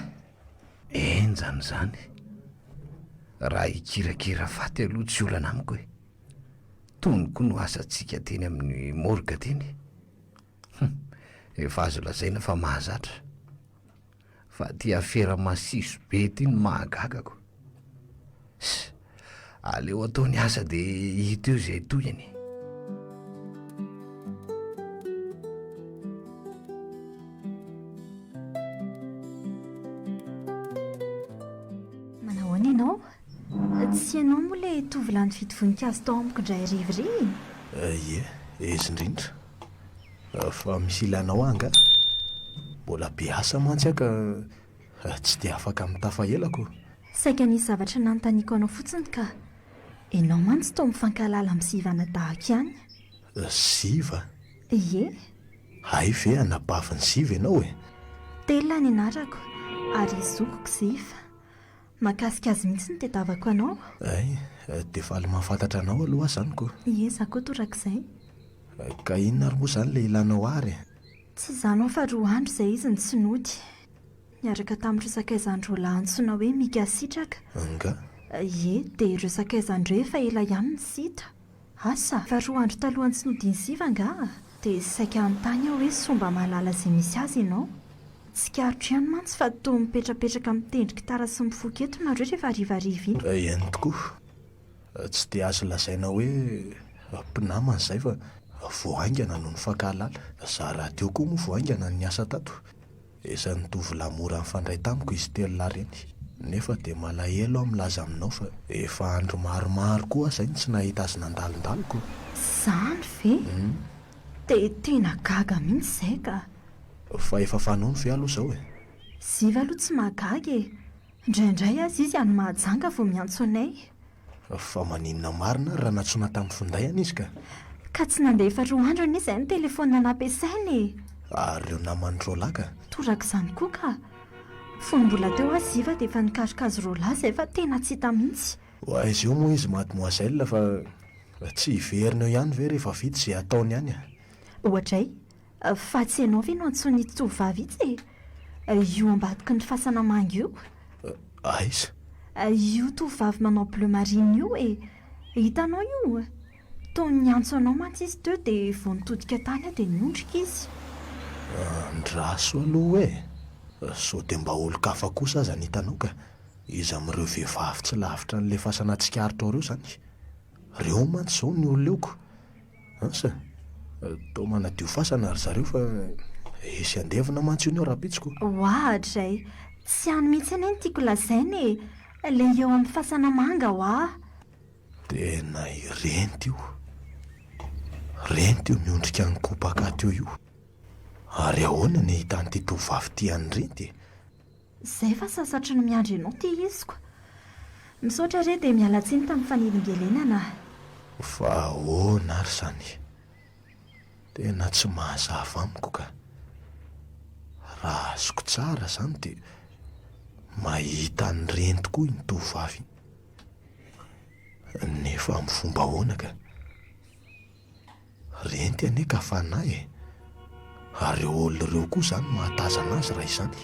Henjana izany. Raha hikirakira faty aloha tsy olana amiko e. Tony koa no asantsika teny amin'ny morgue teny. Hum, efa azo lazaina fa mahazatra. Fa ity afera masiso be ity no mahagaga ko. Ss, aleo atao ny asa dia hita eo izay tohiny. Manahoana ianao? Tsy ianao moa ilay tovolahy nividy voninkazo tao amiko indray hariva iry? Ie, izy indrindra. Fa misy ilanao ahy angaha? Mbola be asa mantsy aho ka tsy dia afaka mitafa ela ko. Saika nisy zavatra nanontaniako anao fotsiny ka. Ianao mantsy toa mifankahalala amin'i Ziva anadahiko ihany. Ziva? Ie. Hay ve anabavin'i Ziva ianao e? Telina ny anarako ary zokiko Ziva. Mahakasika azy mihitsy ny tedavako anao. Hay, dia faly mahafantatra anao aloha aho izany ko. Ie, za koa torak'izay. Ka inona ary moa izany ilay ilanao ahy ary e? Tsy izany aho fa roa andro izay izy no tsy nody. Niaraka tamin'ireo sakaizan-dry roalahy antsoina hoe Mika Sitraka. Angaha? Ie, dia ireo sakaizan-dreo efa ela ihany no tsy hita. Asa, fa roa andro talohan'ny tsy nodian'i Ziva angaha? Dia saika hanontany aho hoe soa mba mahalala izay misy azy ianao? Tsikaritro ihany mantsy fa toa mipetrapetraka mitendry gitara sy mifoka eto nareo rehefa harivariva iny. Eny tokoa. Tsy dia azo lazaina hoe mpinamana izahay fa vao haingana no nifankahalala. Izaho rahateo koa moa vao haingana no niasa tato. Isan'ny tovolahy mora nifandray tamiko izy telolahy ireny. Nefa dia malahelo aho milaza aminao fa efa andro maromaro koa aho izay no tsy nahita azy nandalondalo ko. Izany ve? Dia tena gaga mihitsy izay ka. Fa efa fanaony ve aloha izao e? Ziva aloha tsy mahagaga e! Indraindray aza izy any Mahajanga vao miantso anay. Fa maninona marina ary raha nantsoina tamin'ny finday any izy ka? Ka tsy nandeha efa roa andro anie izay ny telefaonina nampiasainy e! Ary ireo namany roalahy ka? Torak'izany koa ka! Fony mbola teo aho Ziva dia efa nikaroka azy roalahy izay fa tena tsy hita mihitsy. Ho aiza eo moa izy mademoiselle fa tsy hiverina eo ihany ve rehefa vita izay ataony any a? Oadray, Fa tsy ianao ve no antsoin'itsy tovovavy itsy e? Io ambadiky ny fasana manga io. Aiza? Io tovovavy manao bleu marine io e! Hitanao io? Toa niantso anao mantsy izy teo dia vao nitodika tany aho dia niondrika izy. Andraso aloha e! Sao dia mba olon-kafa kosa aza ny hitanao ka! Iza amin'ireo vehivavy tsy lavitra an'ilay fasana tsikaritrao ireo izany? Ireo mantsy izao ny olon-leoko. Asa? Toa manadio fasana ry zareo fa hisy handevina mantsy hono eo rahampitso ko. Oadray! Tsy any mihitsy anie no tiako lazaina e! Ilay eo amin'ny fasana manga hoa! Tena i Renty io! Renty io miondrika nikopaka teo io! Ary ahoana ny ahitan'ity tovovavy ity an'i Renty e? Zay fa sasatry ny miandry anao ty iziko. Misaotra re dia miala tsiny tamin'ny fanelingelenana a. Fa ahoana ary izany? Tena tsy mahazava amiko ka. Raha azoko tsara izany dia mahita an'ireny tokoa iny tovovavy iny. Nefa amin'ny fomba ahoana ka? Renty anie ka fanahy e! Ary ireo olona ireo koa izany mahatazana azy raha izany.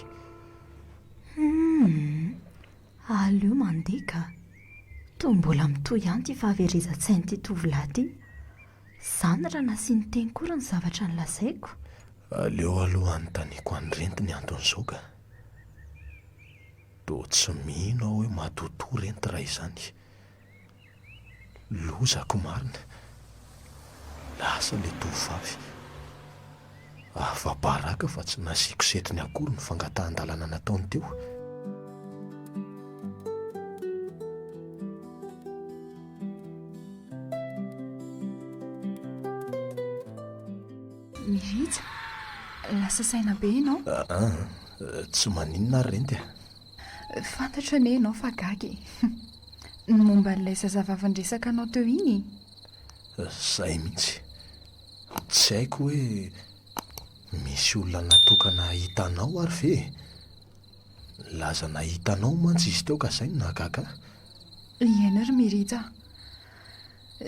Humm! Aleo mandeha ka! Toa mbola mitohy ihany ity fahaverezan-tsain'ity tovolahy ity. Izany raha nasiany teny koa ny zavatra nolazaiko. Aleo aloha hanontaniako an'i Renty ny anton'izao ka! Toa tsy mino aho hoe matotoa Renty raha izany. Lozako marina. Lasa ilay tovovavy. Afa-baraka fa tsy nasiako setriny akory ny fangatahan-dalana nataony teo. Mirija, lasa saina be ianao. Aa, tsy maninona ary Renty a. Fantatro anie ianao fa gaga e. Ny momba an'ilay zazavavy niresaka anao teo iny e. Izay mihitsy. Tsy haiko hoe misy olona natokana hahita anao ary ve e? Nilaza nahita anao mantsy izy teo ka izay no nahagaga ahy. Eny ry Mirija a.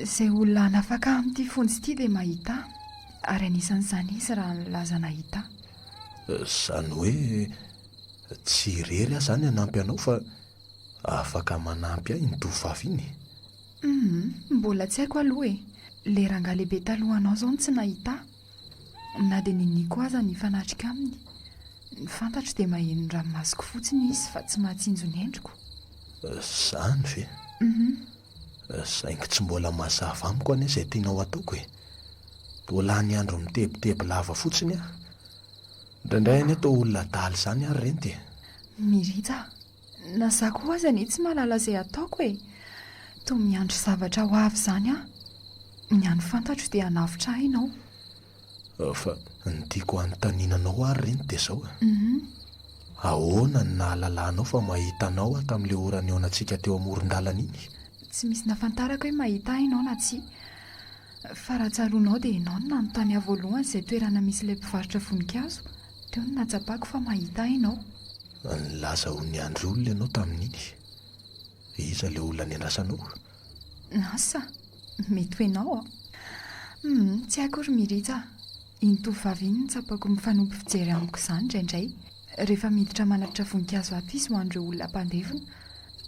Izay olona hanafaka ahy amin'ity fonja ity dia mahita ahy. Ary anisan'izany izy raha nilaza nahita ahy. Izany hoe tsy irery aho izany hanampy anao fa afaka manampy ahy iny tovovavy iny e? Humm, mbola tsy haiko aloha e! Le rangahy lehibe talohanao zao no tsy nahita ahy. Na dia niniako aza ny hifanatrika aminy. Ny fantatro dia maheno ny ranomasoko fotsiny izy fa tsy mahatsinjo ny endriko. Zany ve? Humm. Saingy tsy mbola mazava amiko anie izay tianao hataoko e! Toa lany andro mitebiteby lava fotsiny aho. Indraindray anie toa olona adala izany aho ry renty e! Mirija a! Na za koa aza anie tsy mahalala izay hataoko e! Toa miandry zavatra ho avy izany aho. Ny hany fantatro dia hanavotra ahy ianao. Fa ny tiako hanontaniana anao ary reny dia izao e! Ahoana no nahalalanao fa mahita anao aho tamin'ilay ora nihaonantsika teo amoron-dalana iny? Tsy misy nahafantarako hoe mahita ahy ianao na tsia. Fa raha tsaroanao dia ianao no nanontany ahy voalohany izay toerana misy ilay mpivarotra voninkazo, teo no nahatsapako fa mahita ahy ianao. Nilaza ho niandry olona ianao tamin'iny. Iza ilay olona niandrasanao? Asa, mety ho ianao an. Humm, tsy haiko ry Mirija a. Iny tovovavy iny no tsapako mifanompy fijery amiko izany indraindray, rehefa miditra manatitra voninkazo ato izy ho an'ireo olona mpandevina.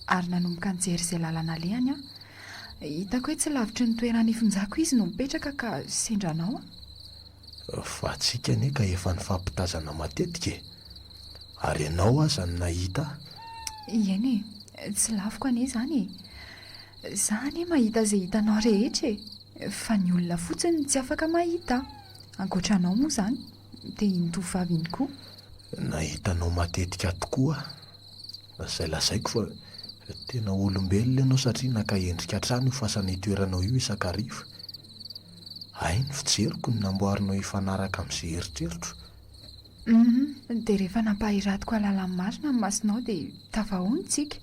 Ary nanomboka nijery izay lalana alehany aho. Hitako hoe tsy lavitry ny toerana ifonjako izy no mipetraka ka sendra anao aho. Fa tsika anie ka efa nifampitazana matetika e! Ary ianao aza no nahita ahy. Eny e, tsy laviko anie izany e! Za anie mahita izay hitanao rehetra e! Fa ny olona fotsiny no tsy afaka mahita ahy. Ankoatra anao moa izany, dia iny tovovavy iny koa. Nahita anao matetika tokoa aho. Izay lazaiko fa tena olombelona ianao satria naka endrika hatrany io fasana itoeranao io isan-kariva. Hay ny fijeriko no namboarinao hifanaraka amin'izay eritreritro. Humm, dia rehefa nampahiratiko hahalala ny marina ny masonao dia tafahoana tsika.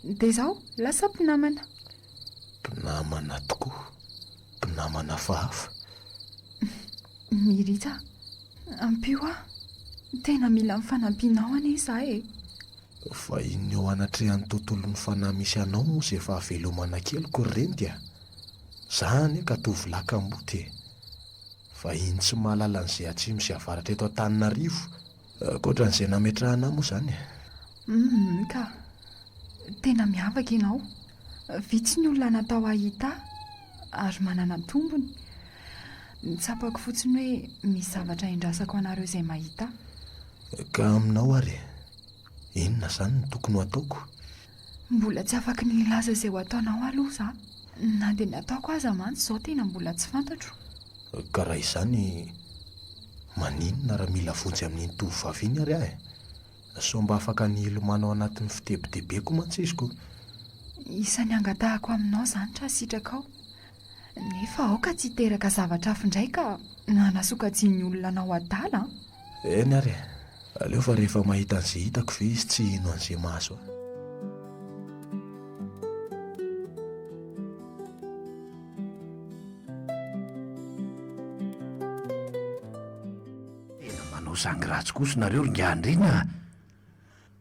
Dia izao, lasa mpinamana. Mpinamana tokoa, mpinamana hafahafa. Mirija a! Ampio aho! Tena mila ny fanampianao anie izaho e! Fa inona eo anatrehan'ny tontolon'ny fanahy misy anao moa izay fahavelomana keliko ry renty a! Za anie ka tovolahy kamboty e! Vahiny tsy mahalala an'izay atsimo sy avaratra eto Antananarivo, ankoatra an'izay nametrahana ahy moa izany e! Humm ka! Tena miavaka ianao. Vitsy ny olona natao hahita ahy ary manana tombony. Ny tsapako fotsiny hoe misy zavatra endrasako anareo izay mahita ahy. Ka aminao ary e! Inona izany no tokony ho ataoko? Mbola tsy afaky ny hilaza izay ho ataonao aloha za. Na dia ny ataoko aza mantsy izao tena mbola tsy fantatro. Ka raha izany, maninona raha mila vonjy amin'iny tovovavy iny ary aho e? Sao mba afaka ny hilomano ao anatin'ny fitebitebeko mantsy izy ko. Isan'ny angatahako aminao izany raha sitrakao. Nefa aoka tsy hiteraka zavatra hafa indray ka hanasokajian'ny olona anao adala an! Eny ary e! Aleo fa rehefa mahita an'izay hitako ve izy tsy hino an'izay mahazo ahy. Tena manao sangy ratsy kosa nareo ry ingahy Andriana a!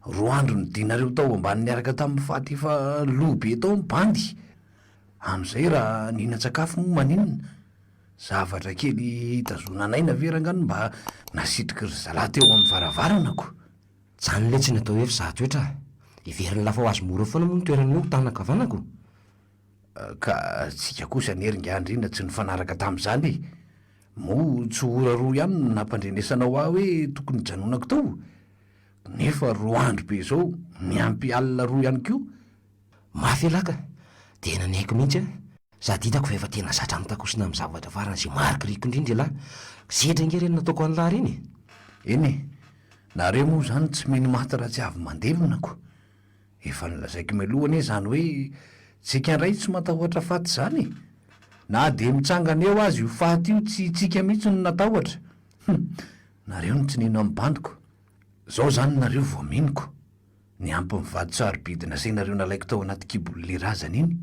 Roa andro nidinareo tao ambany niaraka tamin'ny faty efa lo be tao ny bandy. Amin'izay raha nihinan-tsakafo moa maninona? Zavatra kely hitazonana aina ve rangaha no mba nasitriky ry zalahy teo amin'ny varavarana ko? Zany letsy ny atao hoe fizaha toetra a! Heverin'lah fa ho azo mora foana moa ny toerana io tanan-kavanako? Ka tsika kosa anie ry ingahy Andriana tsy nifanaraka tamin'izany e! Moa tsy ora roa ihany no nampandrenesanao ahy hoe tokony hijanonako tao? Nefa roa andro be izao, miampy alina roa ihany koa. Mafy elah ka! Tena niaiky mihitsy aho. Sady hitako fa efa tena zatra mitakosina amin'ny zavatra faran'izay marikoriko indrindra elah. Sedra ange ireny nataoko an'lah ireny e! Eny e! Nareo moa izany tsy mino maty raha tsy avy mandevina ko! Efa nolazaiko mialoha anie izany hoe tsika indray tsy matahotra faty izany e! Na dia mitsangana eo aza io faty io tsy tsika mihitsy no natahotra! Hum! Nareo no tsy nino amin'ny bandiko. Zao izany nareo vao mino ko! Niampy ny vato sarobidy nasainareo nalaiko tao anaty kibon'le razana iny.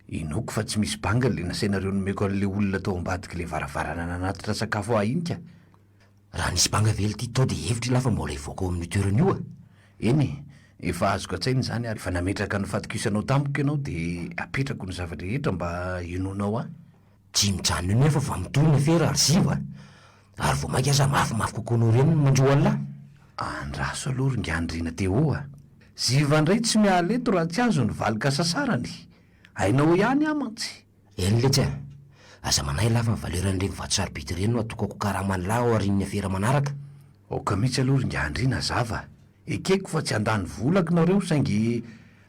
Inoako fa tsy misy banga le nasainareo nomeko an'le olona tao ambadik'le varavarana nanatitra sakafo ahy iny ka. Raha nisy banga ve lty tao dia hevitra ialahy fa mbola hivoaka ao amin'io toerana io a! Eny e, efa azoko an-tsaina izany ary efa nametraka ny fatokisanao tamiko ianao dia apetrako ny zava-drehetra mba hinoanao ahy. Tsy mijanona eo nefa fa mitohy ny afera ry ziva a! Ary vao mainka aza mafimafy kokoa noho ireny ny manjo an'lah. Andraso aloha ry Ngandriana Théo a! Ziva indray tsy miala eto raha tsy azo ny valin-kasasarany. Hainao ihany aho mantsy. Eny letsy a! Aza manahy lah fa ny valeur-n'ireny vato sarobidy ireny no atokako karaman'lah ao aorian'ny afera manaraka. Aoka mihitsy aloha ry Ngandriana hazava. Ekeko fa tsy handany volako nareo saingy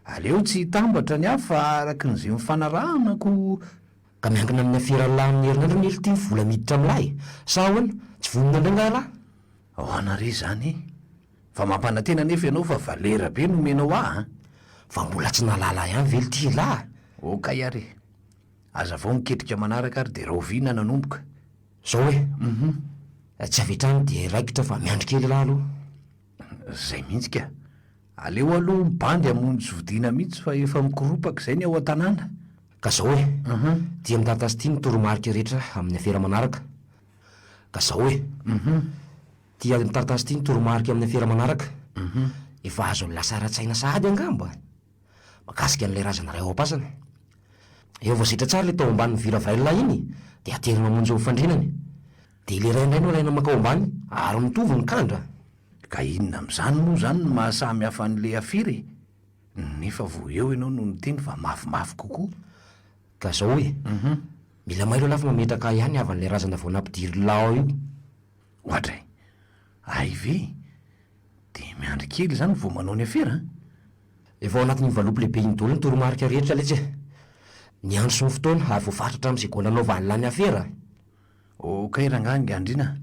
aleo tsy hitambatra ny ahy fa araky ny ze nifanarahana ko. Ka miankina amin'ny aferan'lah amin'ny herinandro anie lty ny vola miditra amin'lah e! Sa ahoana? Tsy vonona indray nga lah? Ahoana re izany e? Fa mampanantena anefa ianao fa valera be no omenao ahy an! Fa mbola tsy nahalala ihany ve lty lah? Okay ary e! Hazavao ny ketrika manaraka ary dia rahoviana nanomboka? Zao e! Tsy avy hatrany dia raikitra fa miandry kely lah aloha. Zay mihitsy ka! Aleo aloha mibandy hamonjy fodiana mihitsy fa efa mikoropaka izay ny ao an-tanàna. Ka zao e! Ty amin'ny taratasy ity ny toromarika rehetra amin'ny afera manaraka. Ka zao e! Ty amin'ny taratasy ity ny toromarika amin'ny afera manaraka. Efa azon'ny lasa ara-tsaina sahady angamba? Mahakasika an'ilay razana iray ao am-pasana. Eo vao zetra tsara ilay tao ambanin'ny viravirain'ilay iny dia aterina mamonjy ny fandrinany. Dia ilay iray indray no alaina mankao ambany ary mitovy ny kandra. Ka inona amin'izany moa izany no maha samy hafa an'ilay afera e? Nefa vao eo ianao no niteny fa mafimafy kokoa. Ka zao e, mila mailo ialahy fa mametraka ahy ihany havan'ilay razana vao nampidirin'lah ao io. Oadray! Hay ve? Dia miandry kely izany vao manao ny afera an? Efa ao anatin'iny valopy lehibe iny daholo ny toromarika rehetra letsy e! Ny andro sy ny fotoana ary voafaritra hatramin'ny segondra anaovan'lah ny afera. Okay rangahy Ngandriana a!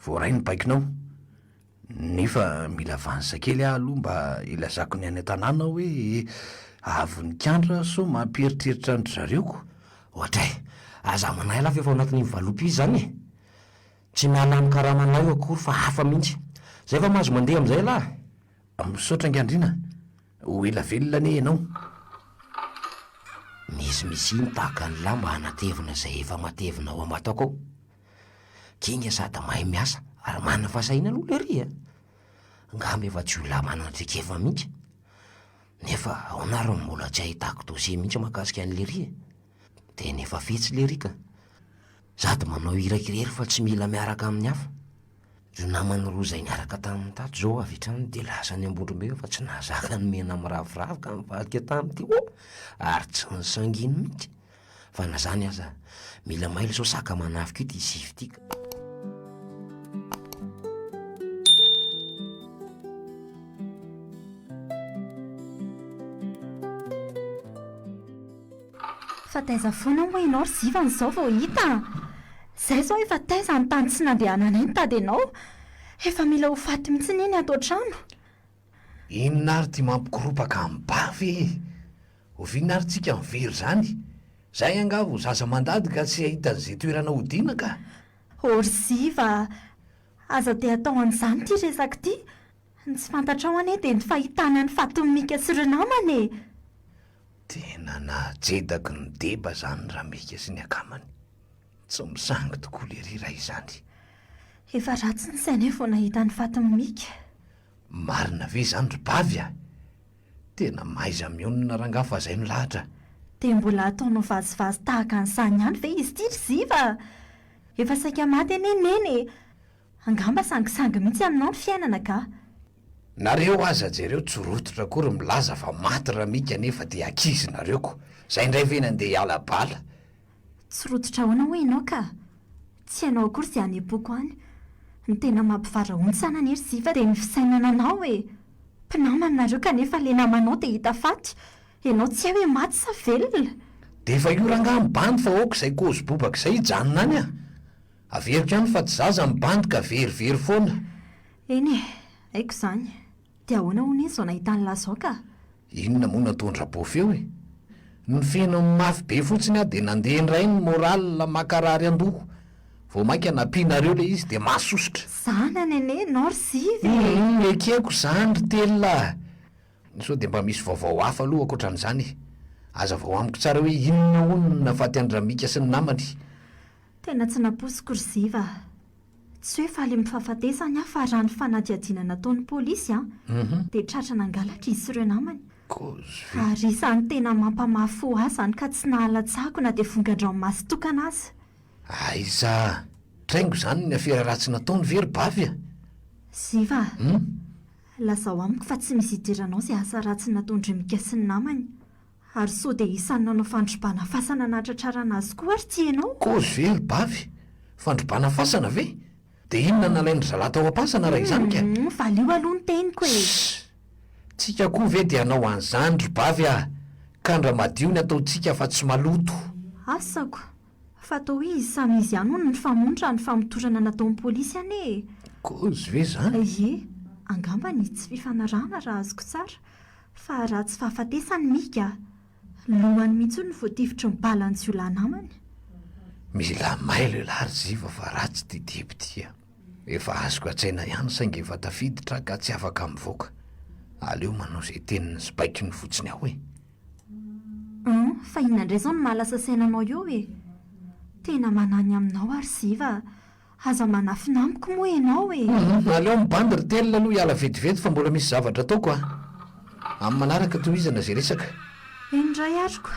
Voaray ny baikonao. Nefa mila avance kely aho aloha mba hilazako ny any an-tanàna hoe avy nikandra sao mampieritreritra an-dry zareo ko. Oadray! Aza manahy lahy fa efa ao anatin'iny valopy iny izany e! Tsy miala amin'ny karamanao io akory fa hafa mihitsy. Zay fa mahazo mandeha amin'izay ialahy a! Misaotra Ngandriana a! Ho ela velona anie ianao. Misimisy ny tahaka ny lamba hanatevina izay efa matevina ao am-batako ao. Kinga sady mahay miasa ary manana fahasahiana aloha lery a! Angamba efa jiolahy manana traikefa mihitsy. Nefa ahoana ary no mbola tsy ahitako dossier mihitsy mahakasika an'i lery e? Tena efa fetsy lery ka! Sady manao iraka irery fa tsy mila miaraka amin'ny hafa. Ireo namany roa izay niaraka taminy tato izao avy hatrany dia lasa any Ambondrombe fa tsy nahazaka ny mena miraviravy ka nivadika tamin'ity oh! Ary tsy nisanginy mihitsy. Fa na izany aza, mila mailo sao saka manafika io ity sivy ity ka. Fa taiza foana ho'a ianao ry Zivana izao vao hita a! Zay izao efa taiza ny tany tsy nandehananay nitady anao? Efa mila ho faty mihitsy anie ny ato an-trano. Inona ary ity mampikoropaka am-bava e? Oviana ary tsika mivery izany? Zay angaha vao zaza mandady ka tsy hahita an'izay toerana hodiana ka! Ô ry Ziva a! Aza dia atao an'izany ity resaka ity! Ny tsy fantatrao anie dia ny fahitana ny fatin'i Mika sy ireo namany e! Tena nahajedaky ny deba zany Ramika sy ny akamany. Tsy misangy tokoa lery raha izany. Efa ratsy ny sainay vao nahita ny fatin'i Mika. Marina ve izany ry Bavy a? Tena mahaiza mionona rangaha fa zay no lahatra. Dia mbola ataonao vazivazy tahaka an'izany ihany ve izy ity ry Ziva a! Efa saika maty anie Neny e! Angamba sangisangy mihitsy aminao ny fiainana ka! Nareo aza jereo tsy rototra akory milaza fa maty Ramika nefa dia ankizy nareo ko! Zay ndray ve nandeha hiala bala? Tsy rototra ahoana hoy ianao ka! Tsy hainao akory izay any am-poko any. Ny tena mampivarahontsana anie ry Ziva dia ny fisainana anao e! Mpinamana nareo kanefa le namanao dia hita faty, ianao tsy hay hoe maty sa velona! Dia efa io rangaha mibandy fa ok izay kozy bobaka izay hijanona any a! Averiko ihany fa tsy zaza ny bandy ka verivery foana. Eny e, haiko izany. Dia ahoana hono izy izao nahita an'lah izao ka? Inona moa nataon-dRabof eo e? Nofenoiny mafy be fotsiny aho dia nandeha indray ny moral mankarary andoha. Vao mainka nampianareo ilay izy dia mahasosotra. Zanany anie ianao ry Zivy e! Humm, ekeko izany ry Telina a! Sao dia mba misy vaovao hafa aloha ankoatran'izany e? Hazavao amiko tsara hoe inona hono no nahafaty an-dRamika sy ny namany? Tena tsy nampoiziko ry Ziva a! Tsy hoe faly amin'ny fahafatesany aho fa raha ny fanadihadiana nataon'ny polisy an, dia tratra nangalatra izy sy ireo namany. Kozy ve? Ary isan'ny tena mampamaha fo ahy izany ka tsy nahalatsako na dia vongan-dranomaso tokana aza. Aiza! Traingo izany ny afera ratsy nataony ve ry Bavy a? Ziva a! Lazao amiko fa tsy misy idiranao izay asa ratsy nataon-dry Mika sy ny namany. Ary sao dia isan'ny nanao fandrobana fasana nahatratrarana azy koa ary ity ianao? Kozy ve ry Bavy? Fandrobana fasana ve? Dia inona nalain-dry zalahy tao am-pasana raha izany ka? Humm, valio aloha ny teniko e! Ssss! Tsika koa ve dia hanao an'izany ry Bavy ah! Kandra madio ny ataontsika fa tsy maloto! Asako! Fa toa hoe izy samy izy ihany hono nifamono raha ny famotorana nataon'ny polisy anie e! Kozy ve izany? Ie, angamba ny tsy fifanarahana raha azoko tsara. Fa raha tsy fahafatesany Mika a! Lohany mihitsy hono no voatifitry ny balan'ny jiolahy namany. Mila mailo elah ry Ziva fa ratsy ity deba ity a! Efa azoko an-tsaina ihany saingy efa tafiditra aho ka tsy afaka mivoaka. Aleo manao izay teniny sy baikony fotsiny ao e! Hum, fa inona indray izao no mahalasa saina anao eo e? Tena manahy ny aminao aho ry Ziva a! Aza manafina amiko moa ianao e! Humm, aleo mibandy ry telina aloha hiala vetivety fa mbola misy zavatra ataoko a! Amin'ny manaraka tohizana izay resaka. Eny indray ariko.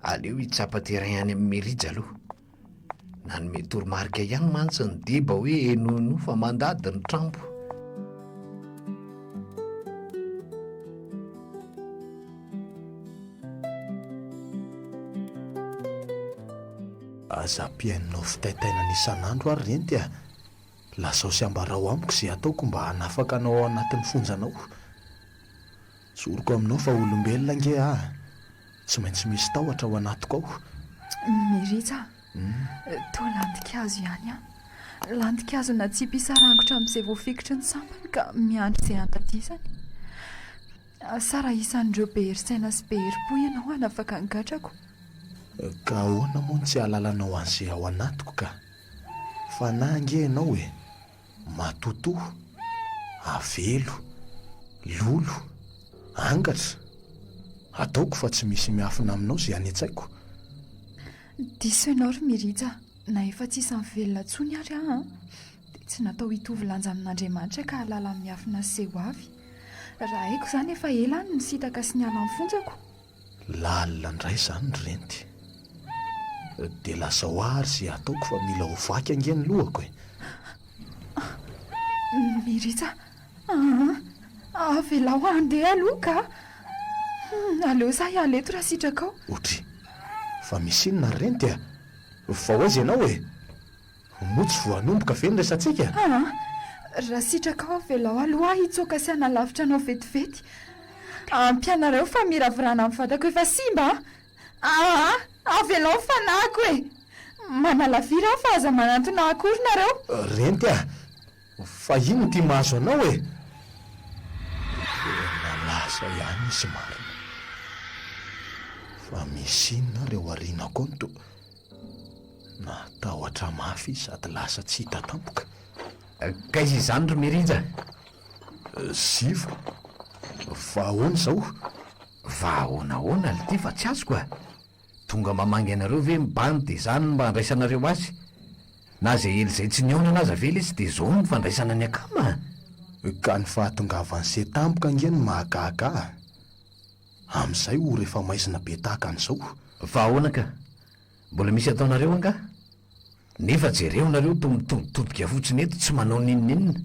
Aleo hitsapa terrain any amin'i Mirija aloha. Nanome toromarika ihany mantsy ny deba hoe henohenoa fa mandady ny trambo. Aza ampiainao fitaintainana isan'andro ary renty a! Lazao sy ambarao amiko izay ataoko mba hanafaka anao ao anatin'ny fonjanao. Tsoriko aminao fa olombelona ange aho a! Tsy maintsy misy tahotra ao anatiko ao. Mirija a! Toa landikazo ihany aho. Landikazo natsipy hisarangotra amin'izay voafikitry ny sampany ka miandry izay handadisany. Asa raha isan'ireo be herin-tsaina sy be herim-po ianao hanafaka ny gadrako. Ka ahoana moa no tsy hahalalanao an'izay ao anatiko ka? Fanahy ange ianao e! Matotoa, avelo, lolo, angatra. Ataoko fa tsy misy miafina aminao izay any an-tsaiko. Diso ianao ry Mirija, na efa tsy isan'ny velona intsony ary aho an! Dia tsy natao hitovy lanja amin'Andriamanitra ka hahalala ny miafina sy izay ho avy. Raha haiko izany efa ela aho no nisintaka sy niala ny fonjako. Lalina indray izany ry renty. Dia lazao ahy ary izay hataoko fa mila ho vaky ange ny lohako e! Miritsa aa! Avelao handeha aloha ka! Aleo za hiala eto raha sitrakao. Otry! Fa misy inona ry renty a? Fa ho aiza ianao e? Moa tsy voanomboka ve ny resatsika? Aa! Raha sitrakao avelao aloha aho hitsoaka sy hanalavitra anao vetivety. Ampianareo fa miravirana amin'ny vatako efa simba a! Aa! Avelao ny fanahiko e! Manalavira aho fa aza manantona ahy akory nareo! Renty a! Fa inona ity mahazo anao e? Tena lasa ihany izy marina. Fa misy inona ary ao aorianako ao no toa. Natahotra mafy izy sady lasa tsy hita tampoka. K'aiza izany ry Mirija? Ziva, fa ahoana izao? Fa ahoana ahoana lty fa tsy azoko a! Tonga mamangy anareo ve ny bandy dia izany no mba andraisanareo azy? Na izay ela izay tsy nihaonana aza ve lesy dia izao no fandraisana ny akama a! Ka ny fahatongavan'i se tampoka ange no mahagaga ahy. Amin'izay ora efa maizina be tahaka an'izao. Fa ahoana ka? Mbola misy ataonareo angaha? Nefa jereo nareo toa mitoditodika fotsiny eto tsy manao n'inon'inona.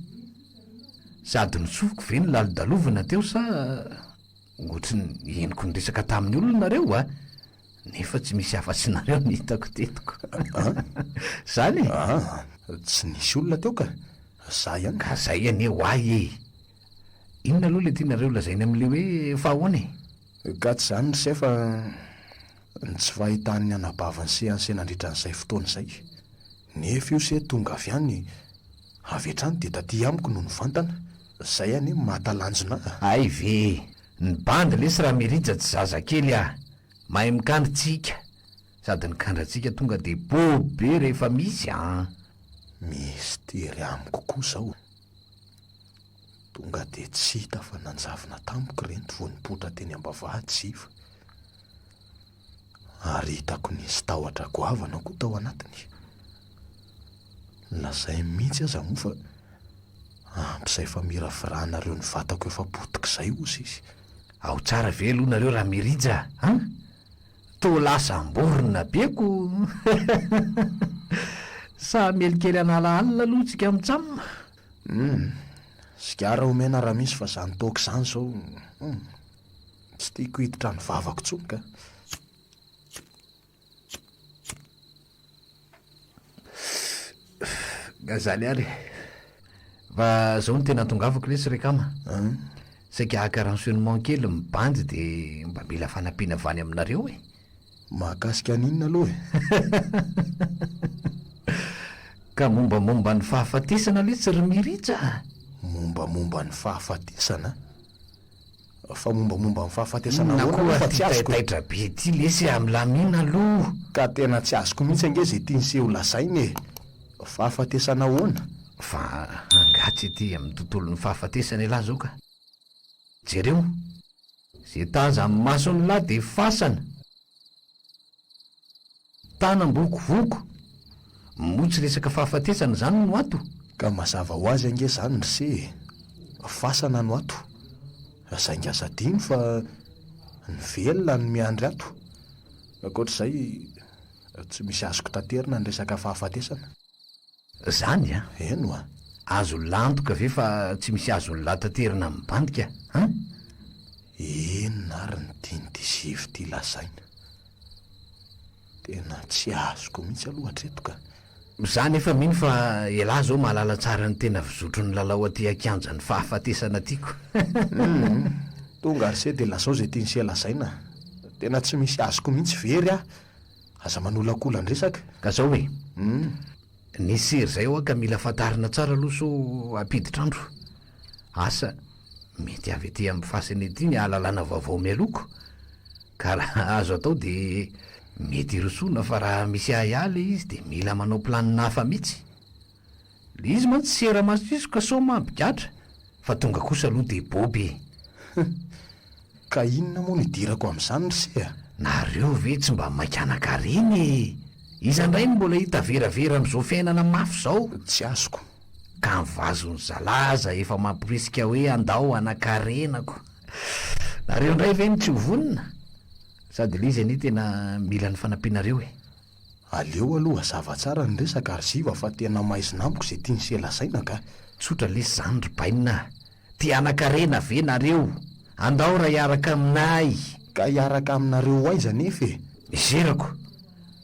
Sady nitsofiko ve ny lalodalovana teo sa ohatry ny henoko niresaka tamin'ny olona nareo a? Nefa tsy misy afa-tsy nareo ny hitako teto ko. Zany e? Aa, tsy nisy olona teo ka. Za ihany. Ka zay anie ho ahy e! Inona aloha le tianareo lazaina amin'le hoe fa ahoana e? Ka tsy zany ry se fa ny tsy fahitan'ny anabavin'i se an'i se nandritra an'izay fotoana izay. Nefa io se tonga avy any avy hatrany dia taty amiko no nivantana. Zay anie no mahatalanjona ahy. Hay ve e! Ny bandy lesy Ramirija tsy zazakely ah! Mahay mikandry tsika! Sady ny kandrantsika tonga dia bôby be rehefa misy an! Mistery amiko koa zao. Tonga dia tsy hita fa nanjavona tampoka ireto vao nipoitra teny am-bavahady Ziva. Ary hitako nisy tahotra goavana koa tao anatiny. Lazainy mihitsy aza moa fa ampy izay famiraviranareo ny vatako efa potika izay hozy izy. Ao tsara ve aloha nareo Ramirija an? Toa lasa amborona be ko! Sa hamely kely an'ala alina aloha tsika mitsam? Humm, sigara omena raha misy fa zany toaka izany zao humm, tsy tiako hiditra ny vavako intsony ka. Gazaly ary e. Fa zao no tena atongavako lesy ry akama. Saika haka renseignement kely ny bandy de mba mila fanampiana avy any aminareo e. Mahakasika an'inona aloha e? Ka mombamomba ny fahafatesana letsy ry Mirija a! Mombamomba ny fahafatesana? Fa mombamomba ny fahafatesana Inona ahoana koa aloha fa ary tsy ty azoko e? taitaitra be ty lesy a! Milamina aloha! Ka tena tsy azoko mihitsy ange izay tian'i se ho lazaina e! Fahafatesana ahoana? Fa angaha tsy ety amin'ny tontolon'ny fahafatesana ialahy izao ka? Jereo! Ze tazan'ny mason'lah dia fasana! Tanam-bokovoko! Moa tsy resaka fahafatesana izany no ato? Ka mazava ho azy ange izany ry se e! Fasana no ato. Saingy aza adino fa ny velona no miandry ato. Ankoatra izay, tsy misy azoko taterina ny resaka fahafatesana. Zany an! Eny oa! Azo lantoka ve fa tsy misy azon'lah taterina amin'ny bandika an? Inona ary ny tian'ity sivy ity lazaina? Tena tsy azoko mihitsy aloha hatreto ka. Za nefa mino fa elah zao mahalala tsara ny tena fizotry ny lalao aty ankianjan'ny fahafatesana aty ko. Humm. Tonga ry se dia lazao izay tian'i se lazaina. Tena tsy misy azoko mihitsy, very aho. Aza manolakolan-dresaka. Ka zao e. Ny sery zay hoa ka mila fantarina tsara aloha sao hampiditra andro. Asa, mety avy aty amin'ny fasana ety ny ahalalana vaovao mialoha ko. Ka raha azo atao dia mety hirosoana fa raha misy ahiahy le izy dia mila manao planina hafa mihitsy. Le izy mantsy sera masiso ka sao mampigadra fa tonga kosa aloha dia boby e. Hum. Ka inona moa no idirako amin'izany ry se a? Nareo ve tsy mba maika anankarena e? Iza indray no mbola hitaveravera amin'izao fiainana mafy izao? Tsy azoko. Ka ny vazon'ny zalahy aza efa mamporisika hoe andao hanankarena ko. Nareo indray ve no tsy ho vonona? Sady le izy anie tena mila ny fanampianareo e. Aleo aloha hazava tsara ny resaka ry ziva fa tena maizina amiko izay tian'i se lazaina ka. Tsotra lesy zany ry bainina a! Te hanan-karena ve nareo? Andao ra hiaraka aminay! Ka hiaraka aminareo ho aiza anefa e? Miserako!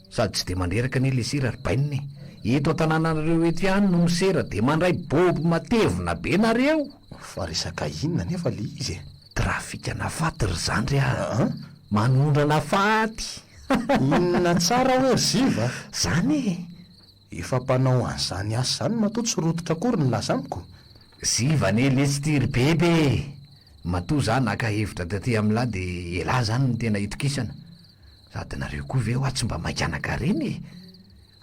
Sady tsy dia mandreraka anie le sera ry bainina e! Eto an-tanànanareo eto ihany no misera dia mandray bôby matevina be nareo! Fa resaka inona anefa le izy e? Trafikana faty ry zandry a! Manondrana faty! Inona tsara hoe ry ziva? Zany e! Efa mpanao an'izany asa izany matoa tsy rototra akory ny laza amiko. Ziva anie letsy ty ry bebe e! Matoa za naka hevitra taty amin'lah de elah zany no tena itokisana. Sady nareo koa ve hoa tsy mba maika anakarena e!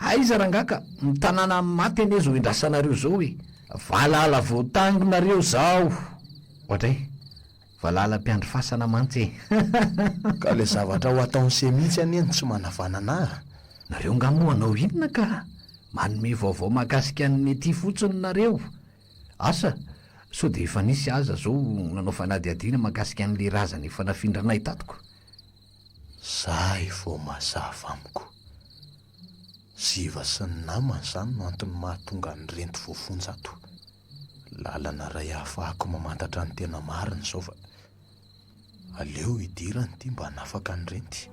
Aiza rangah ka, ny tanàna maty anie zao indrasanareo zao e! Valala voatango nareo zao! Oadray! Valala mpiandry fasana mantsy e! Ka le zavatra ho ataon'se mihitsy anie no tsy manavanana ahy. Nareo nga moa hanao inona ka? Manome vaovao mahakasika an'ny ety fotsiny nareo. Asa! Sao dia efa nisy aza zao nanao fanadihadiana mahakasika an'le razana efa nafindranay tato ko? Zay vao mazava amiko. Ziva sy ny namany izany no antony mahatonga an'i Renty voafonja ato. Lalana iray ahafahako mamantatra ny tena marina izao fa aleo hidirana ity mba hanafaka an'i Renty.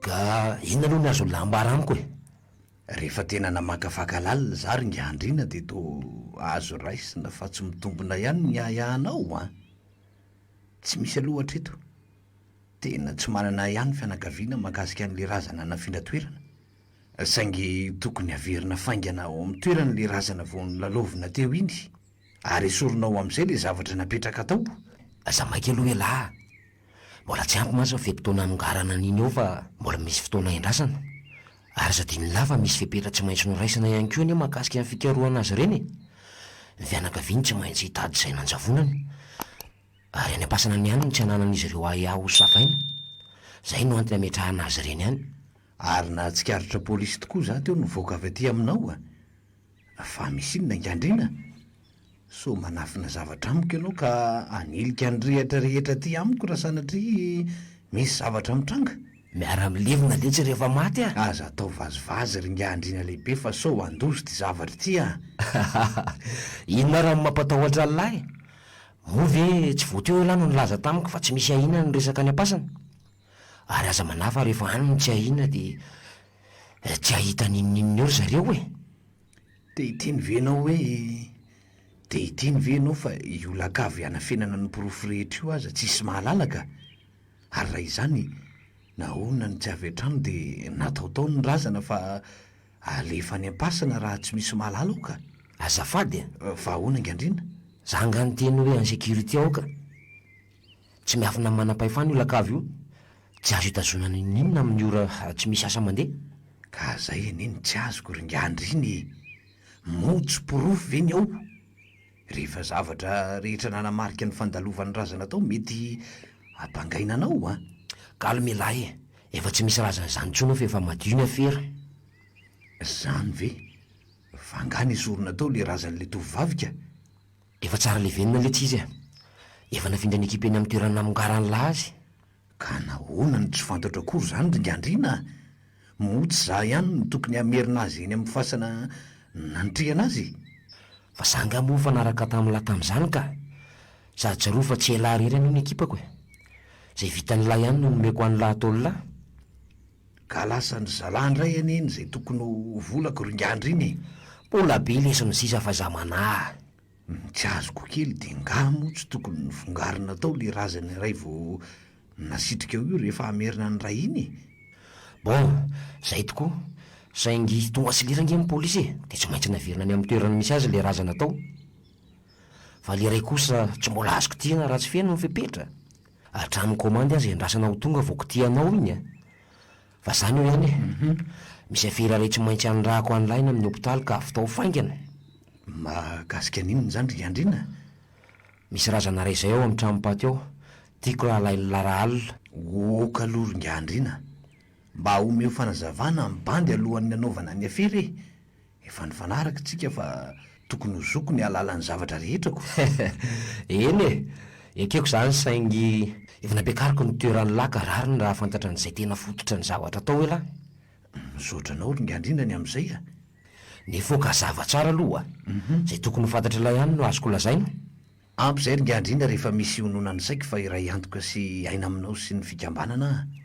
Ka inona aloha ny azon'lah ambara amiko e? Rehefa tena namakafaka lalina za ry Ngiandriana dia toa azo raisina fa tsy mitombina ihany ny ahiahinao an! Tsy misy aloha hatreto. Tena tsy manana ahiahy ny fianakaviana mahakasika an'ilay razana nafindra toerana. Saingy tokony haverina faingana ao amin'ny toerany ilay razana vao nolalaovina teo iny. Ary esorina ao amin'izay ilay zavatra napetraka tao. Aza maika aloha ialahy a! Mbola tsy ampy mantsy ny fe-potoana hanongarana an'iny eo fa mbola misy fotoana iandrasana. Ary aza adinon'lah fa misy fepetra tsy maintsy noraisina ihany koa anie mahakasika ny fikarohana azy ireny e! Ny fianakaviany tsy maintsy hitady izay nanjavonany. Ary any am-pasana any ihany no tsy ananan'izy ireo ahiahy ho savaina. Izay no antony ametrahana azy ireny any. Ary nahatsikaritra polisy tokoa za teo nivoaka avy aty aminao a! Fa misy inona ingahy-ndriana? Sao manafina zavatra amiko ianao ka hanilika ny rihatra rehetra aty amiko raha sanatria misy zavatra mitranga? Miara-milevina letsy rehefa maty a! Aza atao vazivazy ry ingahy Andriana lehibe fa sao handoza ity zavatra ity a! Inona ary no mampatahotra an'lahy? Moa ve tsy vao teo ialahy no nilaza tamiko fa tsy misy ahiana ny resaka any am-pasana? Ary aza manahy fa rehefa any no tsy ahiana dia tsy hahita n'inon'inona eo ry zareo e! Te hiteny ve ianao hoe, te hiteny ve ianao fa io lakavy hanafenana ny porofo rehetra io aza tsisy mahalala ka? Ary raha izany, nahoana no tsy avy hatrany dia nataotao ny razana fa alefa any am-pasana raha tsy misy mahalala ao ka? Azafady a! Fa ahoana Ingandriana? Za angaha niteny hoe en sécurité ao ka? Tsy miafina amin'ny manam-pahefana io lakavy io. Tsy azo itazonana n'inon'inona amin'ny ora tsy misy asa mandeha. Ka zay anie no tsy azoko ry Ngandrina e! Moa tsy porofo ve ny ao? Rehefa zavatra rehetra nanamarika ny fandalovan'ny razana tao mety hampangaina anao an! Calme ialahy e! Efa tsy misy razana izany intsony ao fa efa madio ny afera. Zany ve? Fa angaha nesorina tao le razan'le tovovavy ka? Efa tsara levenina letsy izy a! Efa nafindran'ny ekipa eny amin'ny toerana namongaran'lah azy. Ka nahoana no tsy fantatro akory izany ry Ngandriana a! Moa tsy za ihany no tokony hamerina azy eny amin'ny fasana nanitrihana azy e? Fa za angaha moa nifanaraka tamin'lah tamin'izany ka! Sady tsarovy fa tsy elah irery anie ny ekipako e! Izay vitan'lah ihany no nomeko an'lah ataon'lah. Ka lasan-dry zalahy indray anie iny izay tokony ho volako ry Ngandriana e! Mbola be lesona sisa fa za manahy. Ny tsy azoko kely dia nga moa tsy tokony nivongarina tao le razana iray vao nasitrika eo io rehefa hamerina ny ray iny e? Bon, zay tokoa. Saingy tonga sy lira ange ny polisy e, dia tsy maintsy naverina any amin'ny toerana misy azy ilay razana tao. Fa le iray kosa tsy mbola azo kitihina raha tsy feno ny fepetra. Hatramin'ny komandy aza iandrasana ho tonga vao kitihanao iny a! Fa zany eo ihany e! Misy afera iray tsy maintsy hanirahako an'lah eny amin'ny hopitaly ka avy tao faingana. Mahakasika an'inona izany ry Andriana? Misy razana iray izay ao amin'ny tranom-paty ao. Tiako raha alain'lah rahalina. Ok aloha ry Ingahy Andriana. Mba omeo fanazavana ny bandy alohan'ny hanaovana ny afera e! Efa nifanaraka tsika fa tokony ho zoko ny hahalala ny zavatra rehetra ko. Eny e! Ekeko izany saingy efa nampiakariko ny toeran'lah ka rariny raha fantatra an'izay tena fototra ny zavatra atao elah. Misaotra anao ry Ngandrindra ny amin'izay a! Nifoka hazava tsara aloha a! Izay tokony ho fantatr'lah ihany no azoko lazaina. Ampy izay ry Ngandrindra rehefa misy iononan'ny saiko fa iray antoka sy aina aminao sy ny fikambanana aho.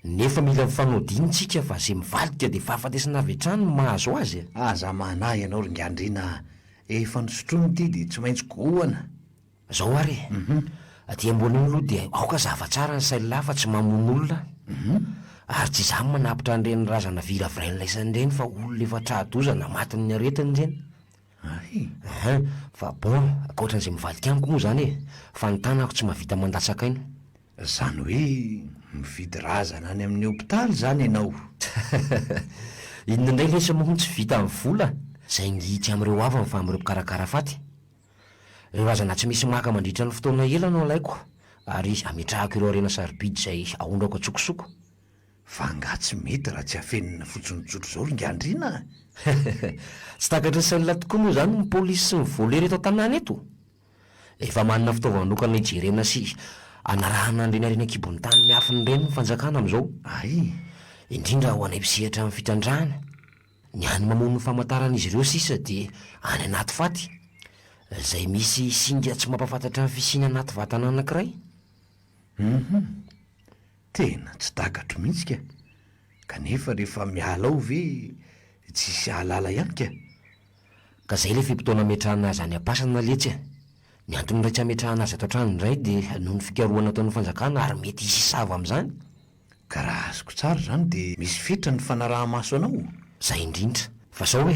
Nefa mila mifanao tsika fa ze mivadika dia fahafatesana avy hatrany no mahazo azy e! Aza manahy ianao ry Ngandrina a! Efa nosotroina ity dia tsy maintsy gohana. Zao ary e! Aty ambony eo aloha dia aoka hazava tsara ny sain'lah fa tsy mamono olona ary tsy izaho no manapitra an'ireny razana viravirain'laisany ireny fa olona efa tra-doza na matin'ny aretina ireny. Hay! Hein! Fa bon, ankoatran'izay mivadika amiko moa izany e! Fa ny tanako tsy mahavita mandatsaka aina. Izany hoe mividy razana any amin'ny hopitaly izany ianao? Inona indray lesy moa no tsy vita amin'ny vola? Saingy tsy amin'ireo havany fa amin'ireo mpikarakara faty. Ireo razana tsy misy maka mandritra ny fotoana ela no alaiko. Ary ametrahako ireo harena sarobidy izay aondrako an-tsokosoko. Fa angaha tsy mety raha tsy afenina fotsiny tsotra izao ry Ngandriana a! Tsy takatry ny sain'lah tokoa moa izany ny polisy sy ny voleur eto an-tanàna eto? Efa manana fitaovana manokana hijerena sy hanarahana an'ireny harena an-kibon'ny tany miafina ireny ny fanjakana amin'izao. Hay! Indrindra ho anay mpisehatra amin'ny fitrandrahana. Ny hany mamono ny famantaran'izy ireo sisa dia any anaty faty, izay misy singa tsy mampahafantatra ny fisiany anaty vatana anankiray. Hum! Tena tsy takatro mihitsy ka! Kanefa rehefa miala ao ve tsy hisy hahalala ihany ka! Ka zay le fe-potoana ametrahana azy any am-pasana letsy a! Ny antony iray tsy ametrahana azy ato an-trano indray dia noho ny fikarohana ataon'ny fanjakana ary mety hisy hisava amin'izany. Ka raha azoko tsara izany dia misy fetra ny fanaraha-maso anao? Zay indrindra. Fa zao e!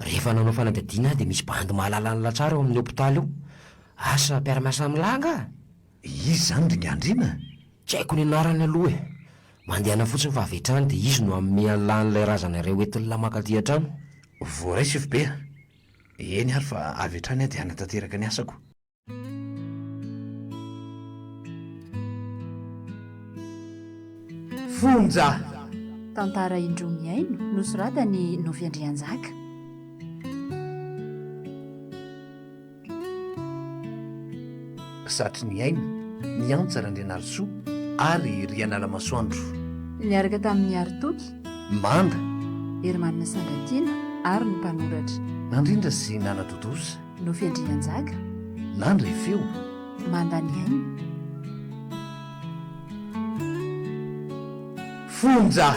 Rehefa nanao fanadihadiana aho dia misy bandy mahalala an'lah tsara ao amin'ny hopitaly ao. Asa mpiara-miasa amin'lah angaha? Iza izany ry Ngandriana? Tsy haiko ny anarany aloha e! Mandehana fotsiny fa avy hatrany dia izy no hanome an'lah an'ilay razana iray hoentin'lah maka aty an-trano. Voaray sefo be a! Eny ary fa avy hatrany aho dia hanatanteraka ny asako. Fonja! Tantara indroa mihaino, nosoratan'i Nofy Andrianjaka. Satry ny aina, Miantsa Randrianarisoa ary Rianalamasoandro. Niaraka tamin'i Haritoky. Manda. Herimanina Sandratiana ary ny mpanoratra. Nandrindra sy nanatontosa. Nofy Andrianjaka. Nandre feo. Manda ny aina. Fonja!